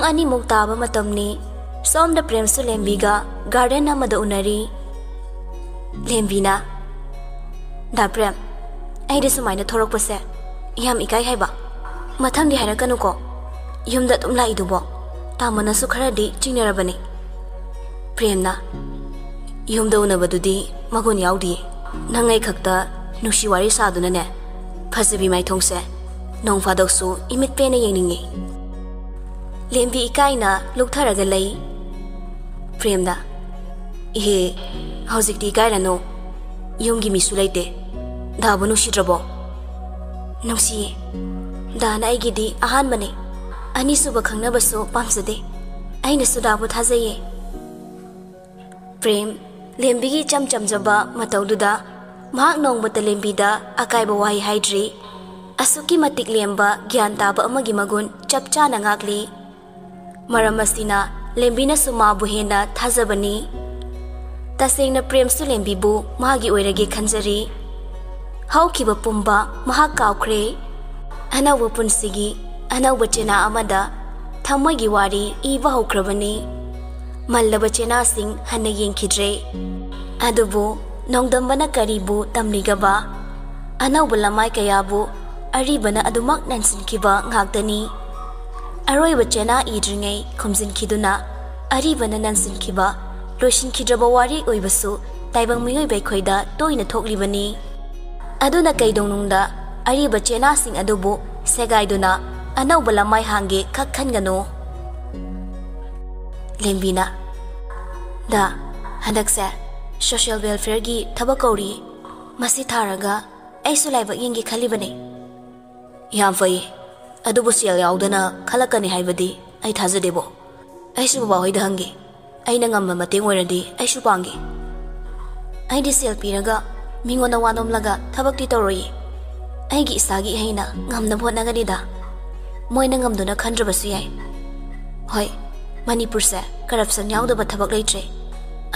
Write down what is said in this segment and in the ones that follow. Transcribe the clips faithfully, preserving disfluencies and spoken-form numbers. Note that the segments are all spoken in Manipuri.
ꯑꯅꯤꯃꯨꯛ ꯇꯥꯕ ꯃꯇꯝꯅꯤ꯫ ꯁꯣꯝꯗ ꯄ꯭ꯔꯦꯝꯁꯨ ꯂꯦꯝꯕꯤꯒ ꯒꯥꯔꯗꯦꯟ ꯑꯃꯗ ꯎꯅꯔꯤ꯫ ꯂꯦꯝꯕꯤꯅ, "ꯗꯥ ꯄ꯭ꯔꯦꯝ, ꯑꯩꯗꯤ ꯁꯨꯃꯥꯏꯅ ꯊꯣꯔꯛꯄꯁꯦ ꯌꯥꯝ ꯏꯀꯥꯏ ꯍꯥꯏꯕ꯫ ꯃꯊꯪꯗꯤ ꯍꯥꯏꯔꯛꯀꯅꯨꯀꯣ꯫ ꯌꯨꯝꯗ ꯑꯗꯨꯝ ꯂꯥꯛꯏꯗꯨꯕꯣ? ꯇꯥꯃꯣꯅꯁꯨ ꯈꯔꯗꯤ ꯆꯤꯡꯅꯔꯕꯅꯤ꯫" ꯄ꯭ꯔꯦꯝꯅ, "ꯌꯨꯝꯗ ꯎꯅꯕꯗꯨꯗꯤ ꯃꯒꯨꯟ ꯌꯥꯎꯗꯤꯌꯦ꯫ ꯅꯪ ꯑꯩ ꯈꯛꯇ ꯅꯨꯡꯁꯤ ꯋꯥꯔꯤ ꯁꯥꯗꯨꯅꯅꯦ, ꯐꯖꯕꯤ ꯃꯥꯏꯊꯣꯡꯁꯦ ꯅꯣꯡ ꯐꯥꯗꯣꯛꯁꯨ ꯏꯃꯤꯠ ꯄꯦꯟꯅ ꯌꯦꯡꯅꯤꯡꯉꯤ꯫" ꯂꯦꯝꯕꯤ ꯏꯀꯥꯏꯅ ꯂꯨꯛꯊꯔꯒ ꯂꯩ꯫ ꯄ꯭ꯔꯦꯝꯅ, "ꯏꯍꯦ, ꯍꯧꯖꯤꯛꯇꯤ ꯏꯀꯥꯏꯔꯅꯨ꯫ ꯌꯨꯝꯒꯤ ꯃꯤꯁꯨ ꯂꯩꯇꯦ꯫ ꯗꯥꯕꯨ ꯅꯨꯡꯁꯤꯗ꯭ꯔꯕꯣ?" "ꯅꯨꯡꯁꯤꯌꯦ꯫ ꯗꯥꯅ ꯑꯩꯒꯤꯗꯤ ꯑꯍꯥꯟꯕꯅꯦ꯫ ꯑꯅꯤꯁꯨꯕ ꯈꯪꯅꯕꯁꯨ ꯄꯥꯝꯖꯗꯦ꯫ ꯑꯩꯅꯁꯨ ꯗꯥꯕꯨ ꯊꯥꯖꯩꯌꯦ꯫" ꯄ꯭ꯔꯦꯝ, ꯂꯦꯝꯕꯤꯒꯤ ꯏꯆꯝ ꯆꯝꯖꯕ ꯃꯇꯧꯗꯨꯗ ꯃꯍꯥꯛ ꯅꯣꯡꯃꯇ ꯂꯦꯝꯕꯤꯗ ꯑꯀꯥꯏꯕ ꯋꯥꯍꯩ ꯍꯥꯏꯗ꯭ꯔꯤ꯫ ꯑꯁꯨꯛꯀꯤ ꯃꯇꯤꯛ ꯂꯦꯝꯕ, ꯒ꯭ꯌꯥꯟ ꯇꯥꯕ ꯑꯃꯒꯤ ꯃꯒꯨꯟ ꯆꯞ ꯆꯥꯅ ꯉꯥꯛꯂꯤ꯫ ꯃꯔꯝ ꯑꯁꯤꯅ ꯂꯦꯝꯕꯤꯅꯁꯨ ꯃꯥꯕꯨ ꯍꯦꯟꯅ ꯊꯥꯖꯕꯅꯤ꯫ ꯇꯁꯦꯡꯅ ꯄ꯭ꯔꯦꯝꯁꯨ ꯂꯦꯝꯕꯤꯕꯨ ꯃꯥꯒꯤ ꯑꯣꯏꯔꯒꯦ ꯈꯟꯖꯔꯤ꯫ ꯍꯧꯈꯤꯕ ꯄꯨꯝꯕ ꯃꯍꯥꯛ ꯀꯥꯎꯈ꯭ꯔꯦ꯫ ꯑꯅꯧꯕ ꯄꯨꯟꯁꯤꯒꯤ ꯑꯅꯧꯕ ꯆꯦꯅꯥ ꯑꯃꯗ ꯊꯃꯣꯏꯒꯤ ꯋꯥꯔꯤ ꯏꯕ ꯍꯧꯈ꯭ꯔꯕꯅꯤ꯫ ꯃꯜꯂꯕ ꯆꯦꯅꯥꯁꯤꯡ ꯍꯟꯅ ꯌꯦꯡꯈꯤꯗ꯭ꯔꯦ꯫ ꯑꯗꯨꯕꯨ ꯅꯣꯡꯗꯝꯕꯅ ꯀꯔꯤꯕꯨ ꯇꯝꯂꯤꯒꯕ? ꯑꯅꯧꯕ ꯂꯃꯥꯏ ꯀꯌꯥꯕꯨ ꯑꯔꯤꯕꯅ ꯑꯗꯨꯃꯛ ꯅꯟꯁꯤꯟꯈꯤꯕ ꯉꯥꯛꯇꯅꯤ꯫ ꯑꯔꯣꯏꯕ ꯆꯦꯅꯥ ꯏꯗ꯭ꯔꯤꯉꯩ ꯈꯨꯝꯖꯤꯟꯈꯤꯗꯨꯅ ꯑꯔꯤꯕꯅ ꯅꯟꯁꯤꯟꯈꯤꯕ ꯂꯣꯏꯁꯤꯟꯈꯤꯗ꯭ꯔꯕ ꯋꯥꯔꯤ ꯑꯣꯏꯕꯁꯨ ꯇꯥꯏꯕꯪ ꯃꯤꯑꯣꯏꯕ ꯑꯩꯈꯣꯏꯗ ꯇꯣꯏꯅ ꯊꯣꯛꯂꯤꯕꯅꯤ꯫ ꯑꯗꯨꯅ ꯀꯩꯗꯧꯅꯨꯡꯗ ꯑꯔꯤꯕ ꯆꯦꯅꯥꯁꯤꯡ ꯑꯗꯨꯕꯨ ꯁꯦꯒꯥꯏꯗꯨꯅ ꯑꯅꯧꯕ ꯂꯃꯥꯏ ꯍꯥꯡꯒꯦ ꯈꯛ ꯈꯟꯒꯅꯨ꯫ ꯂꯦꯝꯕꯤꯅ, "ꯗꯥ, ꯍꯟꯗꯛꯁꯦ ꯁꯣꯁꯤꯌꯦꯜ ꯋꯦꯜꯐꯤꯌꯔꯒꯤ ꯊꯕꯛ ꯀꯧꯔꯤ꯫ ꯃꯁꯤ ꯊꯥꯔꯒ ꯑꯩꯁꯨ ꯂꯥꯏꯕꯛ ꯌꯦꯡꯒꯦ ꯈꯜꯂꯤꯕꯅꯦ꯫" "ꯌꯥꯝ ꯐꯩ꯫ ꯑꯗꯨꯕꯨ ꯁꯦꯜ ꯌꯥꯎꯗꯅ ꯈꯜꯂꯛꯀꯅꯤ ꯍꯥꯏꯕꯗꯤ ꯑꯩ ꯊꯥꯖꯗꯦꯕꯣ꯫ ꯑꯩꯁꯨ ꯕꯕꯥ ꯍꯣꯏꯗ ꯍꯪꯒꯦ꯫ ꯑꯩꯅ ꯉꯝꯕ ꯃꯇꯦꯡ ꯑꯣꯏꯔꯗꯤ ꯑꯩꯁꯨ ꯄꯥꯡꯒꯦ꯫" "ꯑꯩꯗꯤ ꯁꯦꯜ ꯄꯤꯔꯒ ꯃꯤꯉꯣꯟꯗ ꯋꯥ ꯅꯣꯝꯂꯒ ꯊꯕꯛꯇꯤ ꯇꯧꯔꯣꯏꯌꯦ꯫ ꯑꯩꯒꯤ ꯏꯁꯥꯒꯤ ꯏꯍꯩꯅ ꯉꯝꯅꯕ ꯍꯣꯠꯅꯒꯅꯤꯗ꯫ ꯃꯣꯏꯅ ꯉꯝꯗꯨꯅ ꯈꯟꯗ꯭ꯔꯕꯁꯨ ꯌꯥꯏ꯫ ꯍꯣꯏ, ꯃꯅꯤꯄꯨꯔꯁꯦ ꯀꯔꯞꯁꯟ ꯌꯥꯎꯗꯕ ꯊꯕꯛ ꯂꯩꯇ꯭ꯔꯦ꯫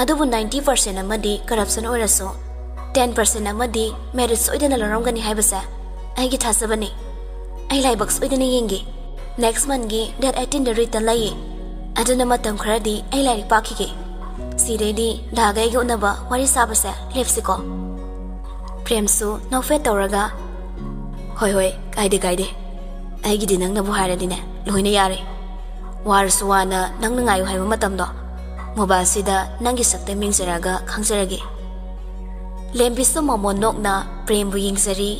ꯑꯗꯨꯕꯨ ꯅꯥꯏꯟꯇꯤ ꯄꯥꯔꯁꯦꯟ ꯑꯃꯗꯤ ꯀꯔꯞꯁꯟ ꯑꯣꯏꯔꯁꯨ, ꯇꯦꯟ ꯄꯥꯔꯁꯦꯟ ꯑꯃꯗꯤ ꯃꯦꯔꯤꯠ ꯁꯣꯏꯗꯅ ꯂꯧꯔꯝꯒꯅꯤ ꯍꯥꯏꯕꯁꯦ ꯑꯩꯒꯤ ꯊꯥꯖꯕꯅꯤ꯫ ꯑꯩ ꯂꯥꯏꯕꯛ ꯁꯣꯏꯗꯅ ꯌꯦꯡꯒꯦ꯫" Next monthꯒꯤ date eighteenꯗ return ꯂꯩꯌꯦ꯫ ꯑꯗꯨꯅ ꯃꯇꯝ ꯈꯔꯗꯤ ꯑꯩ ꯂꯥꯏꯔꯤꯛ ꯄꯥꯈꯤꯒꯦ꯫ ꯁꯤꯗꯩꯗꯤ ꯗꯥꯒ ꯑꯩꯒ ꯎꯅꯕ ꯋꯥꯔꯤ ꯁꯥꯕꯁꯦ ꯂꯦꯞꯁꯤꯀꯣ꯫ ꯄ꯭ꯔꯦꯝꯁꯨ ꯅꯣꯛꯐꯦꯠ ꯇꯧꯔꯒ, "ꯍꯣꯏ, ꯍꯣꯏ, ꯀꯥꯏꯗꯦ, ꯀꯥꯏꯗꯦ꯫ ꯑꯩꯒꯤꯗꯤ ꯅꯪꯅꯕꯨ ꯍꯥꯏꯔꯗꯤꯅꯦ, ꯂꯣꯏꯅ ꯌꯥꯔꯦ꯫ ꯋꯥꯔꯁꯨ ꯋꯥꯅ ꯅꯪꯅ ꯉꯥꯏꯌꯨ ꯍꯥꯏꯕ ꯃꯇꯝꯗꯣ mobileꯁꯤꯗ ꯅꯪꯒꯤ ꯁꯛꯇꯝ ꯌꯦꯡꯖꯔꯒ ꯈꯪꯖꯔꯒꯦ꯫" ꯂꯦꯝꯕꯤꯁꯨ ꯃꯃꯣꯟ ꯅꯣꯛꯅ ꯄ꯭ꯔꯦꯝꯕꯨ ꯌꯦꯡꯖꯔꯤ꯫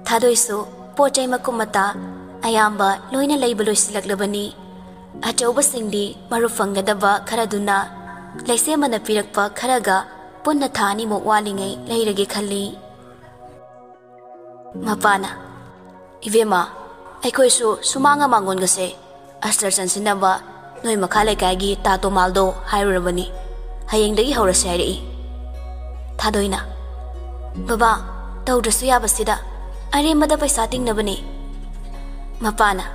ꯊꯥꯗꯣꯏꯁꯨ ꯄꯣꯠ ꯆꯩ ꯃꯀꯨꯞ ꯃꯇꯥ ꯑꯌꯥꯝꯕ ꯂꯣꯏꯅ ꯂꯩꯕ ꯂꯣꯏꯁꯤꯜꯂꯛꯂꯕꯅꯤ꯫ ꯑꯆꯧꯕꯁꯤꯡꯗꯤ ꯃꯔꯨꯞ ꯐꯪꯒꯗꯕ ꯈꯔꯗꯨꯅ ꯂꯩꯁꯦꯝꯕꯅ ꯄꯤꯔꯛꯄ ꯈꯔꯒ ꯄꯨꯟꯅ ꯊꯥ ꯑꯅꯤꯃꯨꯛ ꯋꯥꯠꯂꯤꯉꯩ ꯂꯩꯔꯒꯦ ꯈꯜꯂꯤ꯫ ꯃꯄꯥꯅ, "ꯏꯕꯦꯝꯃ, ꯑꯩꯈꯣꯏꯁꯨ ꯁꯨꯃꯥꯡꯒ ꯃꯥꯡꯒꯣꯟꯒꯁꯦ ꯑꯁꯇꯔ ꯆꯟꯁꯤꯟꯅꯕ ꯅꯣꯏ ꯃꯈꯥ ꯂꯩꯀꯥꯏꯒꯤ ꯇꯥ ꯇꯣꯃꯥꯜꯗꯣ ꯍꯥꯏꯔꯨꯔꯕꯅꯤ꯫ ꯍꯌꯦꯡꯗꯒꯤ ꯍꯧꯔꯁꯦ ꯍꯥꯏꯔꯛꯏ꯫" ꯊꯥꯗꯣꯏꯅ, "ꯕꯕꯥ, ꯇꯧꯗ꯭ꯔꯁꯨ ꯌꯥꯕꯁꯤꯗ ꯑꯔꯦꯝꯕꯗ ꯄꯩꯁꯥ ꯇꯤꯡꯅꯕꯅꯤ꯫" ꯃꯄꯥꯅ,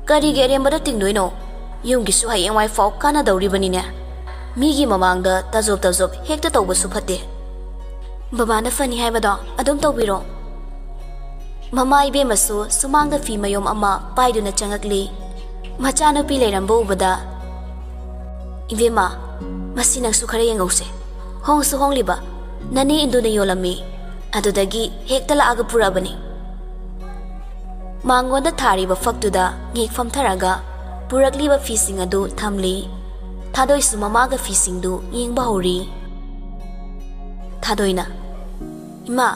"ꯀꯔꯤꯒꯤ ꯑꯔꯦꯝꯕꯗ ꯇꯤꯡꯗꯣꯏꯅꯣ? ꯌꯨꯝꯒꯤꯁꯨ ꯍꯌꯦꯡꯋꯥꯏ ꯐꯥꯎ ꯀꯥꯟꯅꯗꯧꯔꯤꯕꯅꯤꯅꯦ꯫ ꯃꯤꯒꯤ ꯃꯃꯥꯡꯗ ꯇꯖꯣꯞ ꯇꯖꯣꯞ ꯍꯦꯛꯇ ꯇꯧꯕꯁꯨ ꯐꯠꯇꯦ꯫ ꯕꯕꯥꯅ ꯐꯅꯤ ꯍꯥꯏꯕꯗꯣ ꯑꯗꯨꯝ ꯇꯧꯕꯤꯔꯣ꯫" ꯃꯃꯥ ꯏꯕꯦꯝꯃꯁꯨ ꯁꯨꯃꯥꯡꯗ ꯐꯤ ꯃꯌꯣꯝ ꯑꯃ ꯄꯥꯏꯗꯨꯅ ꯆꯪꯉꯛꯂꯤ꯫ ꯃꯆꯥꯅꯨꯄꯤ ꯂꯩꯔꯝꯕ ꯎꯕꯗ, "ꯏꯕꯦꯝꯃ, ꯃꯁꯤ ꯅꯪꯁꯨ ꯈꯔ ꯌꯦꯡꯍꯧꯁꯦ꯫ ꯍꯣꯡꯁꯨ ꯍꯣꯡꯂꯤꯕ, ꯅꯅꯦ ꯏꯟꯗꯨꯅ ꯌꯣꯜꯂꯝꯃꯤ꯫ ꯑꯗꯨꯗꯒꯤ ꯍꯦꯛꯇ ꯂꯥꯛꯑꯒ ꯄꯨꯔꯛꯑꯕꯅꯤ꯫" ꯃꯥꯡꯒꯣꯟꯗ ꯊꯥꯔꯤꯕ ꯐꯛꯇꯨꯗ ꯉꯦꯛ ꯐꯝꯊꯔꯒ ꯄꯨꯔꯛꯂꯤꯕ ꯐꯤꯁꯤꯡ ꯑꯗꯨ ꯊꯝꯂꯤ꯫ ꯊꯥꯗꯣꯏꯁꯨ ꯃꯃꯥꯒ ꯐꯤꯁꯤꯡꯗꯨ ꯌꯦꯡꯕ ꯍꯧꯔꯤ꯫ ꯊꯥꯗꯣꯏꯅ, "ꯏꯃꯥ,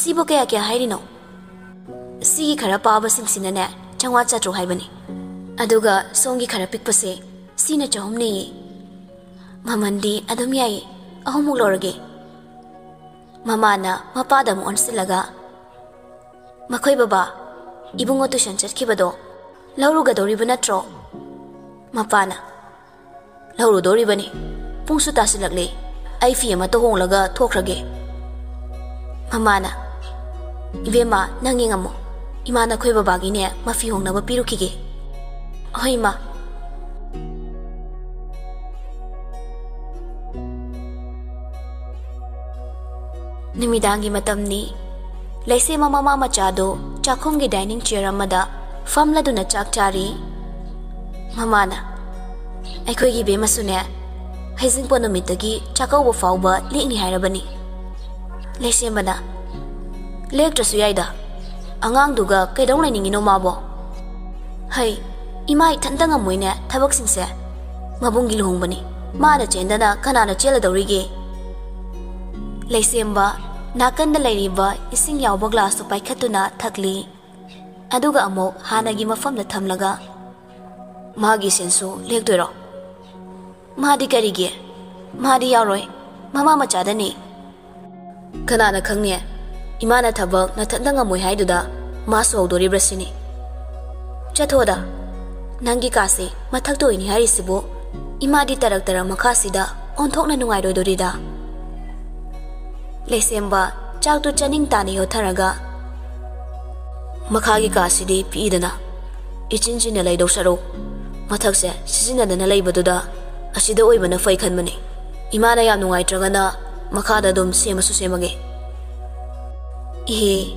ꯁꯤꯕꯨ ꯀꯌꯥ ꯀꯌꯥ ꯍꯥꯏꯔꯤꯅꯣ?" "ꯁꯤꯒꯤ ꯈꯔ ꯄꯥꯕꯁꯤꯡꯁꯤꯅꯅꯦ, ꯆꯥꯝꯃꯉꯥ ꯆꯥꯇ꯭ꯔꯨꯛ ꯍꯥꯏꯕꯅꯤ꯫ ꯑꯗꯨꯒ ꯁꯣꯝꯒꯤ ꯈꯔ ꯄꯤꯛꯄꯁꯦ, ꯁꯤꯅ ꯆꯍꯨꯝꯅꯦꯌꯦ꯫ ꯃꯃꯜꯗꯤ ꯑꯗꯨꯝ ꯌꯥꯏꯌꯦ, ꯑꯍꯨꯝꯃꯨꯛ ꯂꯧꯔꯒꯦ꯫" ꯃꯃꯥꯅ ꯃꯄꯥꯗ ꯑꯃꯨꯛ ꯑꯣꯟꯁꯤꯜꯂꯒ, "ꯃꯈꯣꯏ ꯕꯕꯥ, ꯏꯕꯨꯡꯉꯣ tuition ꯆꯠꯈꯤꯕꯗꯣ ꯂꯧꯔꯨꯒꯗꯧꯔꯤꯕ ꯅꯠꯇ꯭ꯔꯣ?" ꯃꯄꯥꯅ, "ꯂꯧꯔꯨꯗꯧꯔꯤꯕꯅꯤ꯫ ꯄꯨꯡꯁꯨ ꯇꯥꯁꯤꯜꯂꯛꯂꯦ꯫ ꯑꯩ ꯐꯤ ꯑꯃꯠꯇ ꯍꯣꯡꯂꯒ ꯊꯣꯛꯈ꯭ꯔꯒꯦ꯫" ꯃꯃꯥꯅ, "ꯏꯕꯦꯝꯃ, ꯅꯪ ꯌꯦꯡꯉꯝꯃꯣ꯫ ꯏꯃꯥ ꯅꯈꯣꯏ ꯕꯕꯥꯒꯤꯅꯦ ꯃꯐꯤ ꯍꯣꯡꯅꯕ ꯄꯤꯔꯨꯈꯤꯒꯦ꯫" "ꯍꯣꯏ, ꯏꯃꯥ꯫" ꯅꯨꯃꯤꯗꯥꯡꯒꯤ ꯃꯇꯝꯅꯤ꯫ ꯂꯩꯁꯦꯝꯕ ꯃꯃꯥ ꯃꯆꯥꯗꯨ ꯆꯥꯛꯈꯨꯝꯒꯤ dining chair ꯑꯃꯗ ꯐꯝꯂꯗꯨꯅ ꯆꯥꯛ ꯆꯥꯔꯤ꯫ ꯃꯃꯥꯅ, "ꯑꯩꯈꯣꯏꯒꯤ ꯏꯕꯦꯝꯃꯁꯨꯅꯦ, ꯍꯩꯖꯤꯡꯄꯣꯠ ꯅꯨꯃꯤꯠꯇꯒꯤ ꯆꯥꯛꯀꯧꯕ ꯐꯥꯎꯕ ꯂꯦꯛꯅꯤ ꯍꯥꯏꯔꯕꯅꯤ꯫" ꯂꯩꯁꯦꯝꯕꯅ, "ꯂꯦꯛꯇ꯭ꯔꯁꯨ ꯌꯥꯏꯗ, ꯑꯉꯥꯡꯗꯨꯒ ꯀꯩꯗꯧ ꯂꯩꯅꯤꯡꯉꯤꯅꯣ ꯃꯥꯕꯣ? ꯍꯩ, ꯏꯃꯥ ꯏꯊꯟꯇ ꯉꯝꯃꯣꯏꯅꯦ ꯊꯕꯛꯁꯤꯡꯁꯦ꯫ ꯃꯕꯨꯡꯒꯤ ꯂꯨꯍꯣꯡꯕꯅꯤ, ꯃꯥꯅ ꯆꯦꯟꯗꯅ ꯀꯅꯥꯅ ꯆꯦꯜꯂꯗꯧꯔꯤꯒꯦ?" ꯂꯩꯁꯦꯝꯕ ꯅꯥꯀꯟꯗ ꯂꯩꯔꯤꯕ ꯏꯁꯤꯡ ꯌꯥꯎꯕ glassꯇꯨ ꯄꯥꯏꯈꯠꯇꯨꯅ ꯊꯛꯂꯤ꯫ ꯑꯗꯨꯒ ꯑꯃꯨꯛ ꯍꯥꯟꯅꯒꯤ ꯃꯐꯝꯗ ꯊꯝꯂꯒ, "ꯃꯥꯒꯤ ꯁꯦꯟꯁꯨ ꯂꯦꯛꯇꯣꯏꯔꯣ?" "ꯃꯥꯗꯤ ꯀꯔꯤꯒꯤ? ꯃꯥꯗꯤ ꯌꯥꯎꯔꯣꯏ꯫ ꯃꯃꯥ ꯃꯆꯥꯗꯅꯤ꯫" "ꯀꯅꯥꯅ ꯈꯪꯅꯤ? ꯏꯃꯥꯅ ꯊꯕꯛ ꯅꯊꯟꯇ ꯉꯝꯃꯣꯏ ꯍꯥꯏꯗꯨꯗ ꯃꯥꯁꯨ ꯍꯧꯗꯣꯔꯤꯕ꯭ꯔꯥ ꯁꯤꯅꯤ꯫" "ꯆꯠꯊꯣꯗ꯫ ꯅꯪꯒꯤ ꯀꯥꯁꯦ ꯃꯊꯛꯇ ꯑꯣꯏꯅꯤ ꯍꯥꯏꯔꯤꯁꯤꯕꯨ, ꯏꯃꯥꯗꯤ ꯇꯔꯛ ꯇꯔꯛ ꯃꯈꯥꯁꯤꯗ ꯑꯣꯟꯊꯣꯛꯅ ꯅꯨꯡꯉꯥꯏꯔꯣꯏꯗꯣꯔꯤꯗ꯫" ꯂꯩꯁꯦꯝꯕ ꯆꯥꯛꯇꯨ ꯆꯥꯅꯤꯡ ꯇꯥꯅ ꯌꯣꯠꯊꯔꯒ, "ꯃꯈꯥꯒꯤ ꯀꯥꯁꯤꯗꯤ ꯄꯤꯛꯏꯗꯅ, ꯏꯆꯤꯟ ꯆꯤꯟꯅ ꯂꯩꯗꯧ ꯁꯔꯨꯛ, ꯃꯊꯛꯁꯦ ꯁꯤꯖꯤꯟꯅꯗꯅ ꯂꯩꯕꯗꯨꯗ ꯑꯁꯤꯗ ꯑꯣꯏꯕꯅ ꯐꯩ ꯈꯟꯕꯅꯤ꯫ ꯏꯃꯥꯅ ꯌꯥꯝ ꯅꯨꯡꯉꯥꯏꯇ꯭ꯔꯒꯅ ꯃꯈꯥꯗ ꯑꯗꯨꯝ ꯁꯦꯝꯃꯁꯨ ꯁꯦꯝꯃꯒꯦ꯫" "ꯏꯍꯦ,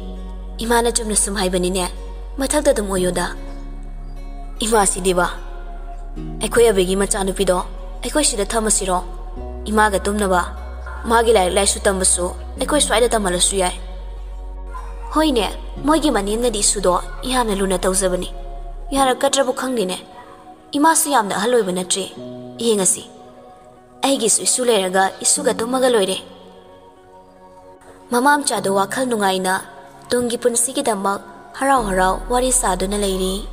ꯏꯃꯥꯅ ꯆꯨꯝꯅ ꯁꯨꯝ ꯍꯥꯏꯕꯅꯤꯅꯦ, ꯃꯊꯛꯇ ꯑꯗꯨꯝ ꯑꯣꯏꯌꯣꯗ꯫" "ꯏꯃꯥꯁꯤꯗꯤꯕ, ꯑꯩꯈꯣꯏ ꯑꯕꯦꯒꯤ ꯃꯆꯥꯅꯨꯄꯤꯗꯣ ꯑꯩꯈꯣꯏ ꯁꯤꯗ ꯊꯝꯃꯁꯤꯔꯣ? ꯏꯃꯥꯒ ꯇꯨꯝꯅꯕ꯫ ꯃꯥꯒꯤ ꯂꯥꯏꯔꯤꯛ ꯂꯥꯏꯁꯨ ꯇꯝꯕꯁꯨ ꯑꯩꯈꯣꯏ ꯁ꯭ꯋꯥꯏꯗ ꯇꯝꯍꯜꯂꯁꯨ ꯌꯥꯏ꯫" "ꯍꯣꯏꯅꯦ, ꯃꯣꯏꯒꯤ ꯃꯅꯦꯝꯅꯗꯤ ꯏꯁꯨꯗꯣ ꯌꯥꯝꯅ ꯂꯨꯅ ꯇꯧꯖꯕꯅꯤ꯫ ꯌꯥꯔꯛꯀꯗ꯭ꯔꯕꯨ ꯈꯪꯗꯦꯅꯦ꯫ ꯏꯃꯥꯁꯨ ꯌꯥꯝꯅ ꯑꯍꯜ ꯑꯣꯏꯕ ꯅꯠꯇ꯭ꯔꯤ꯫ ꯌꯦꯡꯉꯁꯤ꯫ ꯑꯩꯒꯤꯁꯨ ꯏꯁꯨ ꯂꯩꯔꯒ ꯏꯁꯨꯒ ꯇꯨꯝꯃꯒ ꯂꯣꯏꯔꯦ꯫" ꯃꯃꯥ ꯃꯆꯥꯗꯨ ꯋꯥꯈꯜ ꯅꯨꯡꯉꯥꯏꯅ ꯇꯨꯡꯒꯤ ꯄꯨꯟꯁꯤꯒꯤꯗꯃꯛ ꯍꯔꯥꯎ ꯍꯔꯥꯎ ꯋꯥꯔꯤ ꯁꯥꯗꯨꯅ ꯂꯩꯔꯤ꯫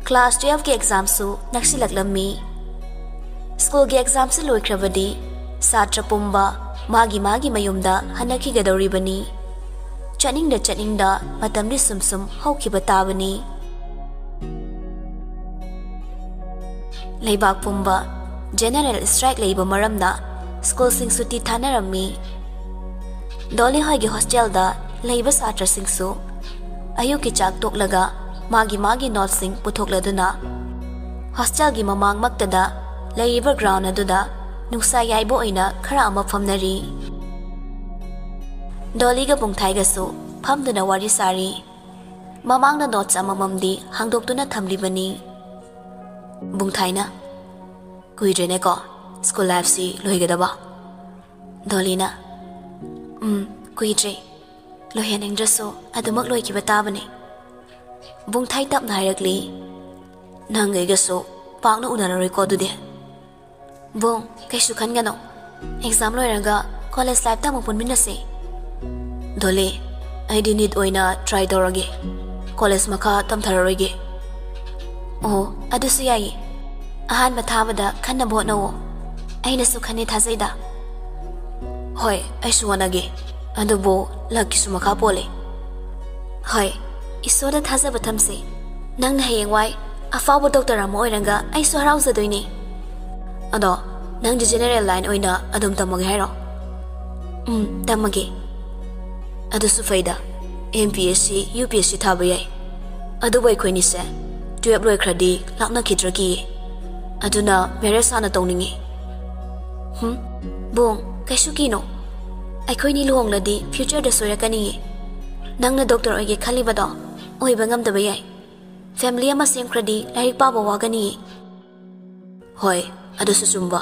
Class twelveꯀꯤ examꯁꯨ ꯅꯛꯁꯤꯜꯂꯛꯂꯝꯃꯤ꯫ Schoolꯒꯤ examꯁꯨ ꯂꯣꯏꯈ꯭ꯔꯕꯗꯤ ꯁꯥꯇ꯭ꯔ ꯄꯨꯝꯕ ꯃꯥꯒꯤ ꯃꯥꯒꯤ ꯃꯌꯨꯝꯗ ꯍꯟꯅꯈꯤꯒꯗꯧꯔꯤꯕꯅꯤ꯫ ꯆꯠꯅꯤꯡꯗ ꯆꯠꯅꯤꯡꯗ ꯃꯇꯝꯗꯤ ꯁꯨꯝ ꯁꯨꯝ ꯍꯧꯈꯤꯕ ꯇꯥꯕꯅꯤ꯫ ꯂꯩꯕꯥꯛ ꯄꯨꯝꯕ general strike ꯂꯩꯕ ꯃꯔꯝꯅ schoolꯁꯤꯡ ꯁꯨꯇꯤ ꯊꯥꯅꯔꯝꯃꯤ꯫ ꯗꯣꯂꯤ ꯍꯣꯏꯒꯤ hostelꯗ ꯂꯩꯕ ꯁꯥꯇ꯭ꯔꯁꯤꯡꯁꯨ ꯑꯌꯨꯛꯀꯤ ꯆꯥꯛ ꯇꯣꯛꯂꯒ ꯃꯥꯒꯤ ꯃꯥꯒꯤ ꯅꯣꯠꯁꯤꯡ ꯄꯨꯊꯣꯛꯂꯗꯨꯅ ꯍꯣꯁꯇꯦꯜꯒꯤ ꯃꯃꯥꯡꯃꯛꯇꯗ ꯂꯩꯔꯤꯕ ꯒ꯭ꯔꯥꯎꯟ ꯑꯗꯨꯗ ꯅꯨꯡꯁꯥ ꯌꯥꯏꯕ ꯑꯣꯏꯅ ꯈꯔ ꯑꯃ ꯐꯝꯅꯔꯤ꯫ ꯗꯣꯂꯤꯒ ꯕꯨꯡꯊꯥꯏꯒꯁꯨ ꯐꯝꯗꯨꯅ ꯋꯥꯔꯤ ꯁꯥꯔꯤ꯫ ꯃꯃꯥꯡꯗ ꯅꯣꯠꯁ ꯑꯃꯃꯝꯗꯤ ꯍꯥꯡꯗꯣꯛꯇꯨꯅ ꯊꯝꯂꯤꯕꯅꯤ꯫ ꯕꯨꯡꯊꯥꯏꯅ, "ꯀꯨꯏꯗ꯭ꯔꯦꯅꯦꯀꯣ ꯁ꯭ꯀꯨꯜ ꯂꯥꯏꯐꯁꯤ ꯂꯣꯏꯒꯗꯕ?" ꯗꯣꯂꯤꯅ, "ꯎꯝ, ꯀꯨꯏꯗ꯭ꯔꯦ꯫ ꯂꯣꯏꯍꯟꯅꯤꯡꯗ꯭ꯔꯁꯨ ꯑꯗꯨꯃꯛ ꯂꯣꯏꯈꯤꯕ ꯇꯥꯕꯅꯤ꯫" ꯕꯨꯡꯊꯥꯏ ꯇꯞꯅ ꯍꯥꯏꯔꯛꯂꯤ, "ꯅꯪ ꯑꯩꯒꯁꯨ ꯄꯥꯛꯅ ꯎꯅꯔꯔꯣꯏꯀꯣ ꯑꯗꯨꯗꯤ?" "ꯕꯨꯡ, ꯀꯩꯁꯨ ꯈꯟꯒꯅꯣ꯫ ꯑꯦꯛꯖꯥꯝ ꯂꯣꯏꯔꯒ ꯀꯣꯂꯦꯖ ꯂꯥꯏꯐꯇ ꯑꯃꯨꯛ ꯄꯨꯟꯃꯤꯟꯅꯁꯦ꯫" "ꯗꯣꯂꯤ, ꯑꯩꯗꯤ ꯅꯤꯠ ꯑꯣꯏꯅ ꯇ꯭ꯔꯥꯏ ꯇꯧꯔꯒꯦ꯫ ꯀꯣꯂꯦꯖ ꯃꯈꯥ ꯇꯝꯊꯔꯔꯣꯏꯒꯦ꯫" "ꯑꯣ, ꯑꯗꯨꯁꯨ ꯌꯥꯏꯌꯦ꯫ ꯑꯍꯥꯟꯕ ꯊꯥꯕꯗ ꯈꯟꯅꯕ ꯍꯣꯠꯅꯧꯑꯣ꯫ ꯑꯩꯅꯁꯨ ꯈꯟꯅꯤ ꯊꯥꯖꯩꯗ꯫" "ꯍꯣꯏ, ꯑꯩꯁꯨ ꯍꯣꯠꯅꯒꯦ꯫ ꯑꯗꯨꯕꯨ ꯂꯛꯀꯤꯁꯨ ꯃꯈꯥ ꯄꯣꯜꯂꯦ꯫" "ꯍꯣꯏ, ꯏꯁꯣꯔꯗ ꯊꯥꯖꯕ ꯊꯝꯁꯦ꯫ ꯅꯪꯅ ꯍꯌꯦꯡꯋꯥꯏ ꯑꯐꯥꯎꯕ ꯗꯣꯛꯇꯔ ꯑꯃ ꯑꯣꯏꯔꯒ ꯑꯩꯁꯨ ꯍꯔꯥꯎꯖꯗꯣꯏꯅꯦ꯫" "ꯑꯗꯣ ꯅꯪꯗꯤ ꯖꯦꯅꯦꯔꯦꯜ ꯂꯥꯏꯟ ꯑꯣꯏꯅ ꯑꯗꯨꯝ ꯇꯝꯃꯒꯦ ꯍꯥꯏꯔꯣ?" "ꯎꯝ, ꯇꯝꯃꯒꯦ꯫" "ꯑꯗꯨꯁꯨ ꯐꯩꯗ, M P S C, U P S C ꯊꯥꯕ ꯌꯥꯏ꯫ ꯑꯗꯨꯕꯨ ꯑꯩꯈꯣꯏꯅꯤꯁꯦ ꯇꯨꯌꯦꯜꯞ ꯂꯣꯏꯈ꯭ꯔꯗꯤ ꯂꯥꯛꯅꯈꯤꯗ꯭ꯔꯥ ꯀꯤꯌꯦ꯫ ꯑꯗꯨꯅ ꯃꯦꯔꯦꯖ ꯍꯥꯟꯅ ꯇꯧꯅꯤꯡꯉꯤ꯫" "ꯍꯨꯝ, ꯕꯣꯡ, ꯀꯩꯁꯨ ꯀꯤꯅꯣ꯫ ꯑꯩꯈꯣꯏꯅꯤ ꯂꯨꯍꯣꯡꯂꯗꯤ ꯐ꯭ꯌꯨꯆꯔꯗ ꯁꯣꯏꯔꯛꯀꯅꯤꯌꯦ꯫ ꯅꯪꯅ ꯗꯣꯛꯇꯔ ꯑꯣꯏꯒꯦ ꯈꯜꯂꯤꯕꯗꯣ ꯑꯣꯏꯕ ꯉꯝꯗꯕ ꯌꯥꯏ꯫ ꯐꯦꯃꯤꯂꯤ ꯑꯃ ꯁꯦꯝꯈ꯭ꯔꯗꯤ ꯂꯥꯏꯔꯤꯛ ꯄꯥꯕ ꯋꯥꯒꯅꯤꯌꯦ꯫" "ꯍꯣꯏ, ꯑꯗꯨꯁꯨ ꯆꯨꯝꯕ꯫